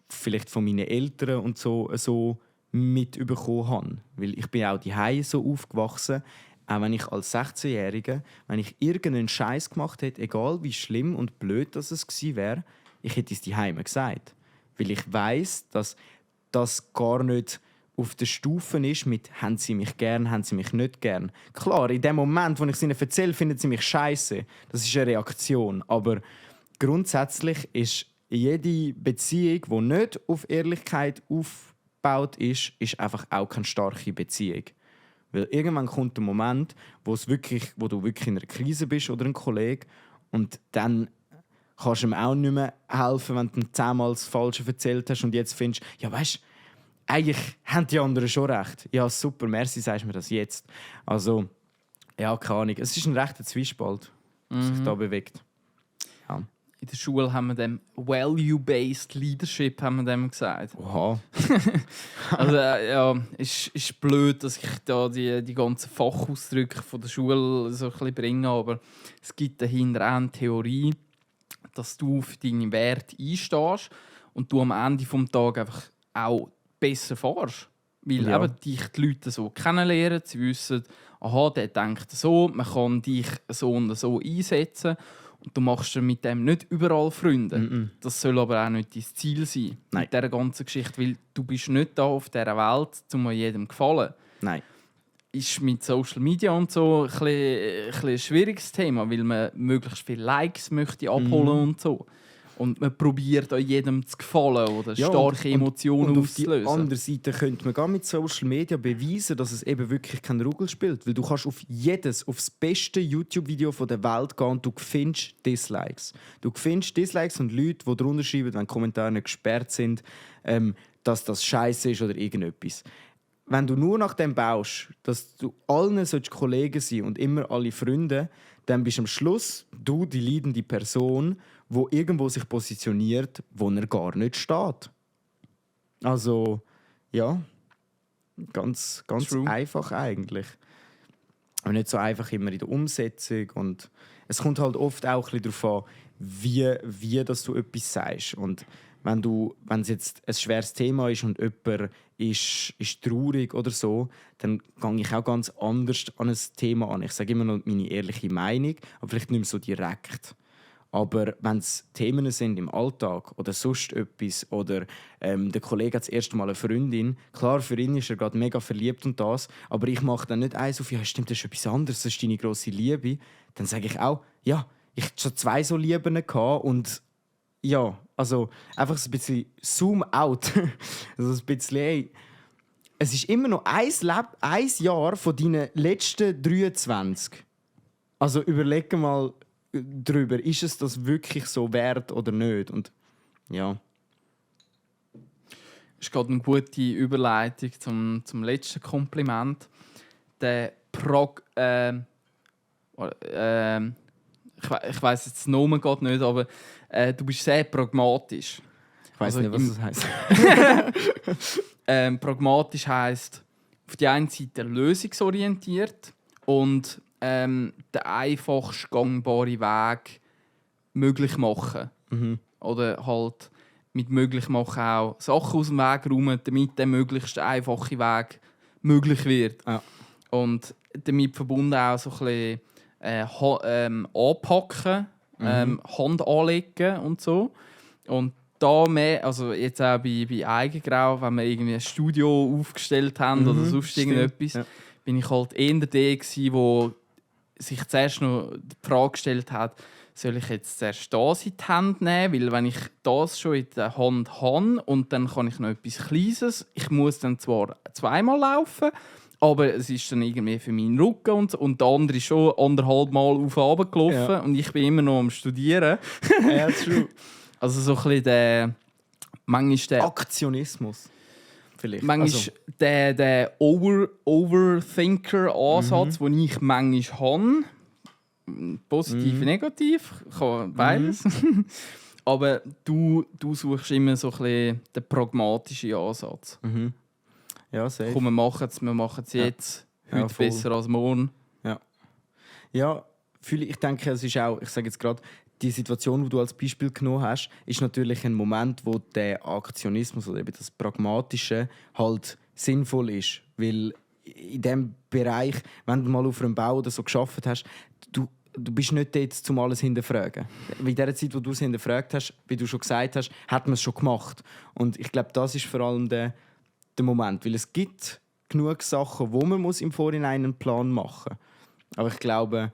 Speaker 3: vielleicht von meinen Eltern und so mitbekommen habe. Weil ich bin auch daheim so aufgewachsen, auch wenn ich als 16-Jähriger, wenn ich irgendeinen Scheiß gemacht hätte, egal wie schlimm und blöd das es gewesen wäre, ich hätte es daheim gesagt. Weil ich weiss, dass das gar nicht auf der Stufe ist mit «Haben sie mich gern, haben sie mich nicht gern». Klar, in dem Moment, wo ich es ihnen erzähle, finden sie mich scheiße. Das ist eine Reaktion. Aber grundsätzlich ist jede Beziehung, die nicht auf Ehrlichkeit aufgebaut ist einfach auch keine starke Beziehung. Weil irgendwann kommt der Moment, wo du wirklich in einer Krise bist oder ein Kollege und dann kannst du ihm auch nicht mehr helfen, wenn du ihm 10-mal das Falsche erzählt hast und jetzt findest, ja weisst, eigentlich haben die anderen schon recht. Ja super, merci, sagst du mir das jetzt. Also, ja, keine Ahnung. Es ist ein rechter Zwiespalt, der sich da bewegt. Ja.
Speaker 2: In der Schule haben wir dem Value-Based Leadership haben wir dem gesagt.
Speaker 3: Oha.
Speaker 2: Also ja, ist blöd, dass ich da die ganzen Fachausdrücke von der Schule so ein bisschen bringe, aber es gibt dahinter auch eine Theorie, dass du für deine Werte einstehst und du am Ende des Tages einfach auch besser fährst. Weil
Speaker 3: Ja.
Speaker 2: eben dich die Leute so kennenlernen, sie wissen, aha, der denkt so, man kann dich so und so einsetzen. Und du machst dir mit dem nicht überall Freunde. Das soll aber auch nicht dein Ziel sein.
Speaker 3: Nein.
Speaker 2: Mit dieser ganzen Geschichte. Weil du bist nicht da auf dieser Welt, um jedem zu gefallen.
Speaker 3: Nein.
Speaker 2: Ist mit Social Media und so ein schwieriges Thema, weil man möglichst viele Likes möchte abholen und so. Und man probiert auch jedem zu gefallen oder
Speaker 3: Ja,
Speaker 2: starke Emotionen
Speaker 3: und auf die
Speaker 2: auszulösen.
Speaker 3: andere Seite könnte man gar mit Social Media beweisen, dass es eben wirklich keine Rolle spielt. Weil du kannst auf das beste YouTube-Video der Welt gehen und du findest Dislikes. Du findest Dislikes und Leute, die darunter schreiben, wenn die Kommentare nicht gesperrt sind, dass das scheiße ist oder irgendetwas. Wenn du nur nach dem baust, dass du allen Kollegen sein und immer alle Freunde, dann bist du am Schluss du die leidende Person, wo irgendwo sich positioniert, wo er gar nicht steht. Also, ja, ganz
Speaker 2: True.
Speaker 3: einfach eigentlich. Aber nicht so einfach immer in der Umsetzung. Und es kommt halt oft auch ein bisschen darauf an, wie dass du etwas sagst. Und wenn es jetzt ein schweres Thema ist und jemand ist traurig oder so, dann gehe ich auch ganz anders an ein Thema an. Ich sage immer noch meine ehrliche Meinung, aber vielleicht nicht mehr so direkt. Aber wenn es Themen sind im Alltag oder sonst etwas oder der Kollege hat das erste Mal eine Freundin, klar, für ihn ist er gerade mega verliebt und das, aber ich mache dann nicht eins auf, ja stimmt, das ist etwas anderes, das ist deine grosse Liebe. Dann sage ich auch, ja, ich hatte schon 2 so Lieben gehabt und ja, also einfach so ein bisschen Zoom out. Also ein bisschen, ey, es ist immer noch ein Jahr von deinen letzten 23. Also überleg mal drüber, ist es das wirklich so wert oder nicht? Und ja.
Speaker 2: Das ist gerade eine gute Überleitung zum letzten Kompliment. Der ich weiss jetzt den Namen gerade nicht, aber du bist sehr pragmatisch.
Speaker 3: Ich weiss nicht, was das heisst.
Speaker 2: Pragmatisch heisst auf die einen Seite lösungsorientiert und den einfachst gangbaren Weg möglich machen.
Speaker 3: Mhm.
Speaker 2: Oder halt mit möglich machen auch Sachen aus dem Weg räumen, damit der möglichst einfache Weg möglich wird.
Speaker 3: Ja.
Speaker 2: Und damit verbunden auch so ein bisschen anpacken, Hand anlegen und so. Und da mehr, also jetzt auch bei Eigengrau, wenn wir irgendwie ein Studio aufgestellt haben oder sonst irgendetwas,
Speaker 3: ja.
Speaker 2: bin ich halt eher der gewesen, der sich zuerst noch die Frage gestellt hat, soll ich jetzt zuerst das in die Hand nehmen, weil wenn ich das schon in der Hand habe und dann kann ich noch etwas Kleines, ich muss dann zwar 2-mal laufen, aber es ist dann irgendwie für meinen Rücken und der andere ist schon 1,5 Mal auf und runter gelaufen und ich bin immer noch am Studieren.
Speaker 3: Ja, true.
Speaker 2: Also so ein bisschen der... Manchmal der...
Speaker 3: Aktionismus. Vielleicht.
Speaker 2: Manchmal der Overthinker-Ansatz, den ich manchmal habe. Positiv, negativ, kann beides. Aber du suchst immer so ein bisschen den pragmatischen Ansatz.
Speaker 3: Mhm. Ja, safe.
Speaker 2: Komm, wir machen es jetzt. Heute
Speaker 3: voll.
Speaker 2: besser als morgen.
Speaker 3: Ja, ich denke, es ist auch, ich sage jetzt gerade, die Situation, die du als Beispiel genommen hast, ist natürlich ein Moment, wo der Aktionismus oder eben das Pragmatische halt sinnvoll ist. Weil in diesem Bereich, wenn du mal auf einem Bau oder so gearbeitet hast, du bist nicht dort, um alles hinterfragen. In der Zeit, wo du es hinterfragt hast, wie du schon gesagt hast, hat man es schon gemacht. Und ich glaube, das ist vor allem der Moment. Weil es gibt genug Sachen, wo man im Vorhinein einen Plan machen muss. Aber ich glaube,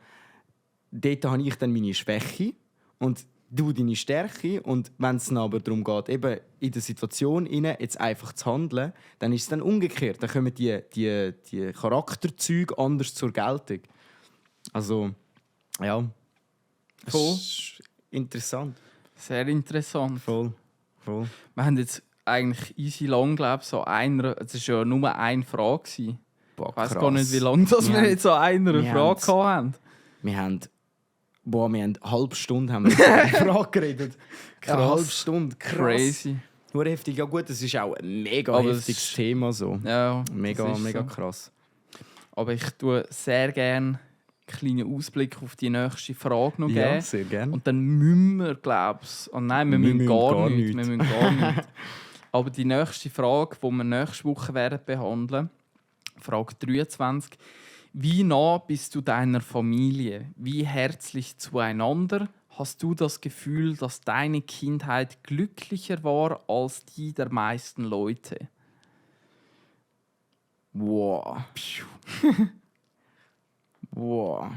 Speaker 3: dort habe ich dann meine Schwäche und du deine Stärke. Und wenn es dann aber darum geht, eben in der Situation jetzt einfach zu handeln, dann ist es dann umgekehrt. Dann kommen die Charakterzüge anders zur Geltung. Also, ja.
Speaker 2: Voll.
Speaker 3: Interessant.
Speaker 2: Sehr interessant.
Speaker 3: Voll.
Speaker 2: Wir haben jetzt eigentlich easy lang, glaube ich, so es war ja nur eine Frage gewesen.
Speaker 3: Boah,
Speaker 2: Ich weiss
Speaker 3: krass.
Speaker 2: gar nicht, wie lange wir jetzt so einer Frage hatten.
Speaker 3: Wir haben eine halbe Stunde über die Frage geredet.
Speaker 2: Krass.
Speaker 3: Eine halbe Stunde. Krass.
Speaker 2: Crazy.
Speaker 3: Nur heftig. Ja gut, das ist auch ein mega
Speaker 2: Aber
Speaker 3: heftiges Thema. So.
Speaker 2: Ja,
Speaker 3: Mega
Speaker 2: das ist so.
Speaker 3: krass.
Speaker 2: Aber ich tue sehr gerne einen kleinen Ausblick auf die nächste Frage noch
Speaker 3: Ja,
Speaker 2: geben.
Speaker 3: sehr gerne.
Speaker 2: Und dann müssen wir, glaube ich... Oh nein, wir müssen gar nichts. Wir müssen gar nichts. Aber die nächste Frage, die wir nächste Woche werden behandeln, Frage 23. Wie nah bist du deiner Familie? Wie herzlich zueinander? Hast du das Gefühl, dass deine Kindheit glücklicher war als die der meisten Leute?
Speaker 3: Wow. Wow.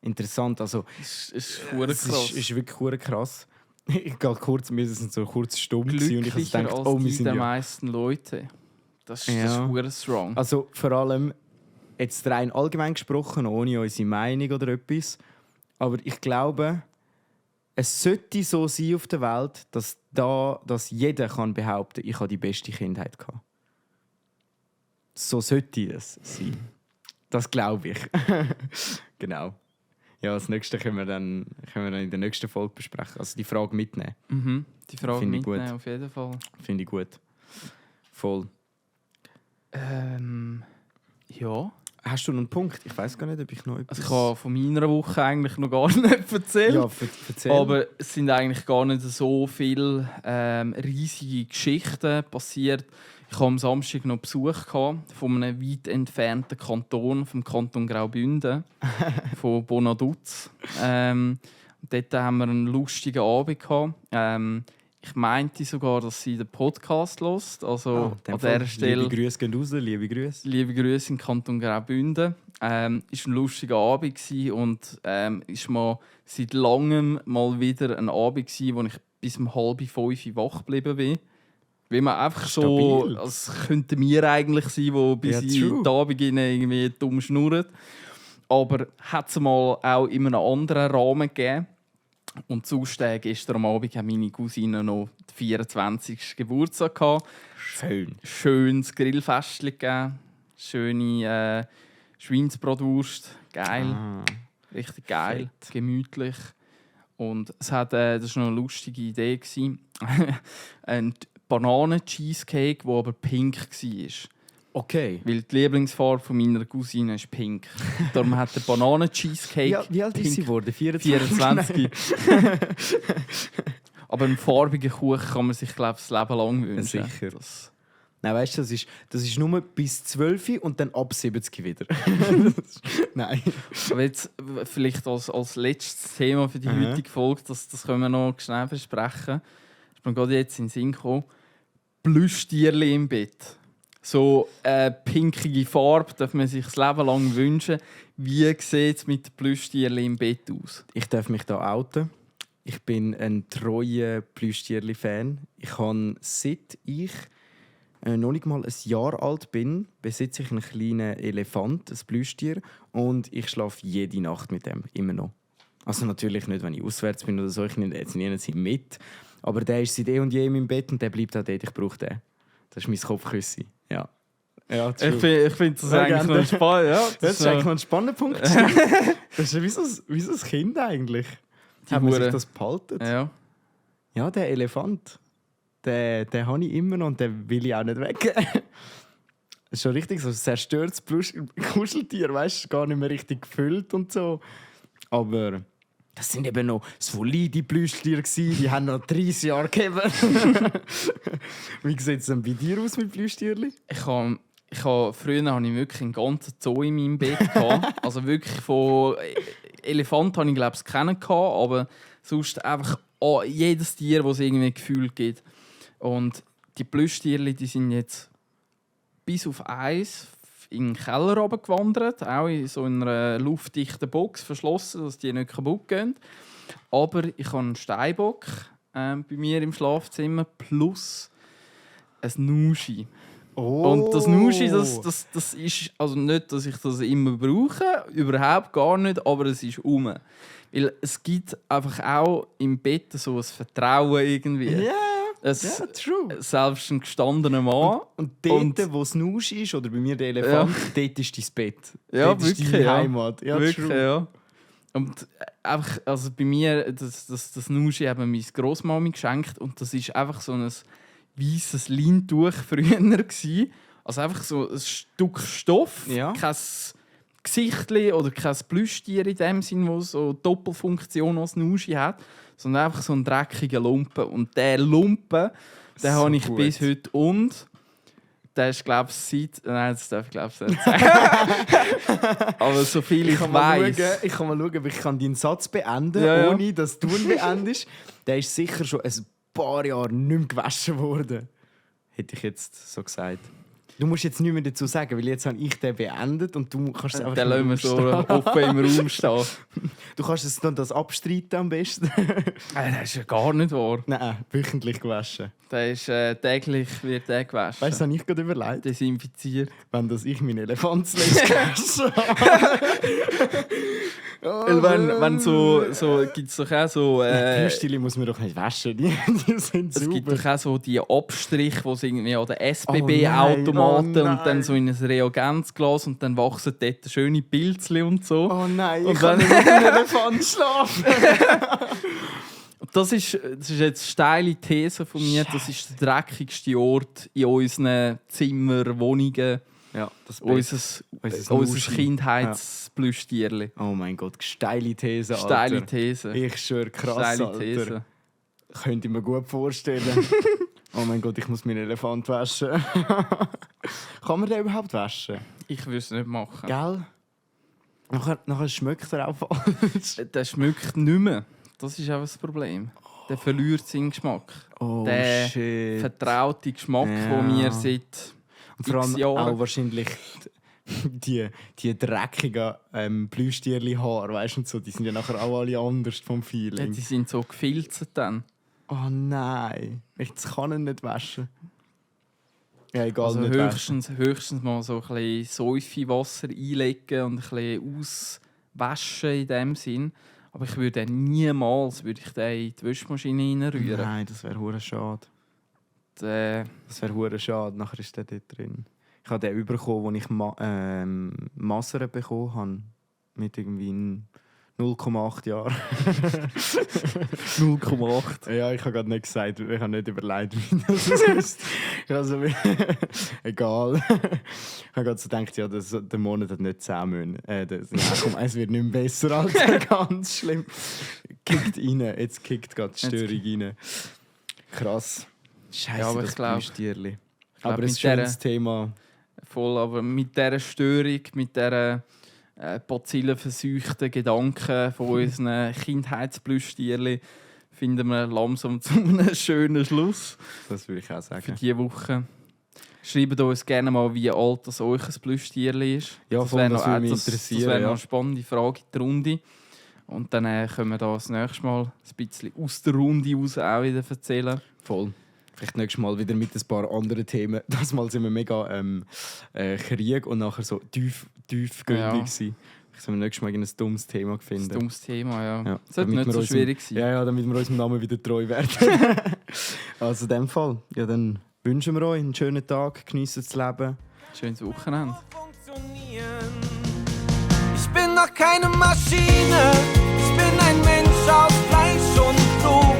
Speaker 3: Interessant. Also,
Speaker 2: Das ist verdammt
Speaker 3: es
Speaker 2: krass.
Speaker 3: ist wirklich verdammt krass. Ich gehe kurz, wir sind so kurz stumm gewesen und ich habe
Speaker 2: Glücklicher
Speaker 3: gedacht,
Speaker 2: als
Speaker 3: wir
Speaker 2: die
Speaker 3: sind
Speaker 2: der
Speaker 3: ja...
Speaker 2: meisten Leute. Das ist
Speaker 3: Ja.
Speaker 2: verdammt strong.
Speaker 3: Also vor allem jetzt rein allgemein gesprochen, ohne unsere Meinung oder etwas. Aber ich glaube, es sollte so sein auf der Welt, dass jeder kann behaupten, ich habe die beste Kindheit gehabt. So sollte es sein. Das glaube ich. Genau. Ja, das nächste können wir dann in der nächsten Folge besprechen. Also die Frage mitnehmen.
Speaker 2: Mhm. Die Frage
Speaker 3: Finde ich
Speaker 2: mitnehmen,
Speaker 3: gut.
Speaker 2: auf jeden Fall.
Speaker 3: Finde ich gut. Voll.
Speaker 2: Ja.
Speaker 3: Hast du noch einen Punkt? Ich weiß gar nicht, ob ich noch etwas...
Speaker 2: Also ich habe von meiner Woche eigentlich noch gar nicht erzählt.
Speaker 3: Ja, erzähl.
Speaker 2: Aber es sind eigentlich gar nicht so viele riesige Geschichten passiert. Ich hatte am Samstag noch Besuch von einem weit entfernten Kanton, vom Kanton Graubünden, von Bonaduz. Dort haben wir einen lustigen Abend gehabt. Ich meinte sogar, dass sie den Podcast hört. Also an dieser Stelle.
Speaker 3: Liebe Grüße gehen raus, liebe Grüße.
Speaker 2: Liebe Grüße im Kanton Graubünden. Es war ein lustiger Abend und ist mal seit langem mal wieder ein Abend, wo ich bis um 4:30 wach geblieben bin. Weil man einfach
Speaker 3: Stabil.
Speaker 2: so, als könnten wir eigentlich sein, die bis in den Abend irgendwie dumm schnurren. Aber hat es mal auch in einem anderen Rahmen gegeben. Und sonst gestern am Abend haben meine Cousine noch den 24. Geburtstag gehabt. Schönes Grillfestchen gegeben. Schöne Schweinsbratwurst. Geil. Richtig geil. Fett. Gemütlich. Und es hat, das war noch eine lustige Idee. Ein Bananen-Cheesecake, der aber pink war.
Speaker 3: Okay.
Speaker 2: Weil die Lieblingsfarbe von meiner Cousine ist pink. Darum hat der Bananen-Cheesecake.
Speaker 3: Ja, wie alt ist sie geworden?
Speaker 2: 24. Aber einen farbigen Kuchen kann man sich, glaube ich, das Leben lang wünschen.
Speaker 3: Sicher. Nein, weißt du, das ist nur bis 12 und dann ab 70 wieder. Nein.
Speaker 2: Aber jetzt vielleicht als letztes Thema für die heutige Folge, das können wir noch schnell besprechen. Ich bin gerade jetzt in den Sinn gekommen. Plüschtierchen im Bett. So eine pinkige Farbe darf man sich das Leben lang wünschen. Wie sieht es mit den Plüschtierchen im Bett aus?
Speaker 3: Ich darf mich da outen. Ich bin ein treuer Plüschtierli-Fan. Ich habe, seit ich noch nicht mal ein Jahr alt bin, besitze ich einen kleinen Elefant, ein Plüschtier, und ich schlafe jede Nacht mit dem, immer noch. Also natürlich nicht, wenn ich auswärts bin oder so, ich nehme jetzt niemanden mit. Aber der ist seit eh und je in meinem Bett und der bleibt auch dort, ich brauche den. Das ist mein Kopfküssi. Ja. Ja,
Speaker 2: ich finde das eigentlich noch spannend. Ja,
Speaker 3: das ist eigentlich noch ein spannender Punkt. Das ist wie so ein Kind eigentlich. Haben wir sich das behalten?
Speaker 2: Ja.
Speaker 3: Ja, der Elefant. Den habe ich immer noch und den will ich auch nicht weg. Das ist schon richtig so ein zerstörtes Kuscheltier, weißt du, gar nicht mehr richtig gefüllt und so. Aber das sind eben noch solide Plüschtiere gewesen, die haben noch 30 Jahre gegeben. Wie sieht es denn bei dir aus mit Plüschtierli?
Speaker 2: Früher hatte ich wirklich einen ganzen Zoo in meinem Bett. Also wirklich von Elefant habe ich glaube ich kennen, aber sonst einfach jedes Tier, das es irgendwie ein Gefühl gibt. Und die Plüschtierli, die sind jetzt bis auf eins in den Keller runtergewandert, auch in so einer luftdichten Box verschlossen, dass die nicht kaputt gehen. Aber ich habe einen Steinbock bei mir im Schlafzimmer plus ein Nuschi.
Speaker 3: Oh.
Speaker 2: Und das Nuschi, das ist also nicht, dass ich das immer brauche, überhaupt gar nicht, aber es ist rum. Weil es gibt einfach auch im Bett so ein Vertrauen irgendwie.
Speaker 3: Yeah.
Speaker 2: True. Selbst ein gestandener Mann.
Speaker 3: Und dort, wo es Nusch ist, oder bei mir der Elefant, dort ist dein Bett.
Speaker 2: Ja,
Speaker 3: dort
Speaker 2: wirklich,
Speaker 3: ist deine Heimat. Ja,
Speaker 2: wirklich,
Speaker 3: true.
Speaker 2: ja. Und einfach, also bei mir, das Nuschi haben meine Grossmami geschenkt und das ist einfach so ein weißes Leintuch früher gewesen. Also einfach so ein Stück Stoff,
Speaker 3: Ja.
Speaker 2: kein Gesichtli oder kein Plüschtier in dem Sinn, wo so Doppelfunktion als Nuschi hat, sondern einfach so ein dreckiger Lumpen. Und der Lumpen, den habe ich bis heute und der ist, glaube ich, seit... Nein, das darf ich, glaube ich, nicht sagen. Aber so viel ich weiss.
Speaker 3: Ich kann mal schauen, ob ich deinen Satz beenden
Speaker 2: Ja.
Speaker 3: ohne dass du ihn beendest. Der ist sicher schon ein paar Jahre nicht mehr gewaschen worden. Hätte ich jetzt so gesagt. Du musst jetzt nichts mehr dazu sagen, weil jetzt habe ich den beendet und du kannst es einfach
Speaker 2: Den lassen wir so offen im Raum stehen.
Speaker 3: Du kannst es dann das abstreiten am besten.
Speaker 2: Das ist ja gar nicht wahr.
Speaker 3: Nein, wöchentlich gewaschen.
Speaker 2: Der ist täglich wird der gewaschen.
Speaker 3: Weißt du, das habe ich gerade überlegt.
Speaker 2: Desinfiziert.
Speaker 3: Wenn das ich meinen Elefant gewaschen
Speaker 2: Weil wenn so gibt es doch auch so...
Speaker 3: Plüschtiere muss man doch nicht waschen, die sind
Speaker 2: es gibt
Speaker 3: sauber.
Speaker 2: doch auch so die Abstriche, die irgendwie an den SBB-Automaten und dann so in ein Reagenzglas und dann wachsen dort schöne Pilzchen und so.
Speaker 3: Oh nein,
Speaker 2: Und
Speaker 3: ich kann nicht mit einem Elefant schlafen.
Speaker 2: Das ist jetzt eine steile These von mir. Das ist der dreckigste Ort in unseren Zimmern, Wohnungen.
Speaker 3: Ja, das
Speaker 2: Unser Kindheitsplüschtierli.
Speaker 3: Oh mein Gott, steile These, Alter.
Speaker 2: Steile These.
Speaker 3: Ich schwöre, krass,
Speaker 2: Steile
Speaker 3: Alter.
Speaker 2: These.
Speaker 3: Könnte ich mir gut vorstellen. Oh mein Gott, ich muss meinen Elefant waschen. Kann man den überhaupt waschen?
Speaker 2: Ich würde es nicht machen.
Speaker 3: Gell? Nachher schmeckt er auch falsch.
Speaker 2: Der schmeckt nicht mehr. Das ist auch das Problem. Der verliert seinen Geschmack.
Speaker 3: Oh
Speaker 2: Der
Speaker 3: shit.
Speaker 2: vertraute Geschmack,
Speaker 3: Ja.
Speaker 2: den wir seit
Speaker 3: Und vor allem
Speaker 2: x Jahren...
Speaker 3: auch wahrscheinlich die dreckigen Plüschtierli-Haare, weißt du, und so, die sind ja nachher auch alle anders vom
Speaker 2: Ja,
Speaker 3: Feeling.
Speaker 2: die sind so gefilzt dann.
Speaker 3: Oh nein, das kann ich nicht waschen. Ja, egal,
Speaker 2: Also
Speaker 3: nicht waschen.
Speaker 2: höchstens mal so ein bisschen Säufewasser einlegen und ein bisschen auswaschen in dem Sinn. Aber ich würde niemals den in die Waschmaschine reinrühren.
Speaker 3: Nein, das wäre hure schade.
Speaker 2: Das
Speaker 3: Das wäre hure schade, nachher ist der dort drin. Ich habe den bekommen, als ich Masern bekommen habe. Mit irgendwie 0,8 Jahren.
Speaker 2: 0,8.
Speaker 3: Ja, ich habe gerade nicht gesagt, ich habe nicht überlegt, wie das ist. Also, egal. Ich habe gerade so gedacht, ja, der Monat hat nicht 10 Monate. Es wird nicht mehr besser, Alter. Ganz schlimm. Kickt rein, jetzt kickt gerade die Störung rein. Krass. Scheiße,
Speaker 2: Ja, aber
Speaker 3: das
Speaker 2: ich glaub-
Speaker 3: Plüschtierli.
Speaker 2: glaub,
Speaker 3: Aber ein
Speaker 2: mit
Speaker 3: schönes Thema.
Speaker 2: Voll, aber mit dieser Störung, mit dieser bazillenverseuchten Gedanken von unseren Kindheitsplüschtierli finden wir langsam zu einem schönen Schluss
Speaker 3: Das würde ich auch
Speaker 2: für
Speaker 3: sagen.
Speaker 2: diese Woche. Schreibt uns gerne mal, wie alt das euch ein Plüschtierli ist.
Speaker 3: Ja, voll,
Speaker 2: wär
Speaker 3: das
Speaker 2: noch-
Speaker 3: würde mich
Speaker 2: Das
Speaker 3: interessieren.
Speaker 2: wäre noch
Speaker 3: Ja.
Speaker 2: eine spannende Frage in die Runde. Und dann können wir das nächste Mal ein bisschen aus der Runde raus auch wieder erzählen.
Speaker 3: Voll. Vielleicht nächstes Mal wieder mit ein paar anderen Themen. Das Mal sind wir mega Krieg und nachher so tiefgründig
Speaker 2: Ja.
Speaker 3: gewesen. Vielleicht sollen wir nächstes Mal ein dummes Thema
Speaker 2: Das ist
Speaker 3: finden.
Speaker 2: ein dummes Thema, ja.
Speaker 3: Ja,
Speaker 2: Sollte
Speaker 3: damit
Speaker 2: nicht
Speaker 3: wir
Speaker 2: so
Speaker 3: unserem-
Speaker 2: schwierig sein.
Speaker 3: Ja, damit wir unserem Namen wieder treu werden. Also in dem Fall. Ja, dann wünschen wir euch einen schönen Tag, geniessen das Leben.
Speaker 2: Schönes Wochenende.
Speaker 4: Funktionieren. Ich bin noch keine Maschine, ich bin ein Mensch aus Fleisch und Blut.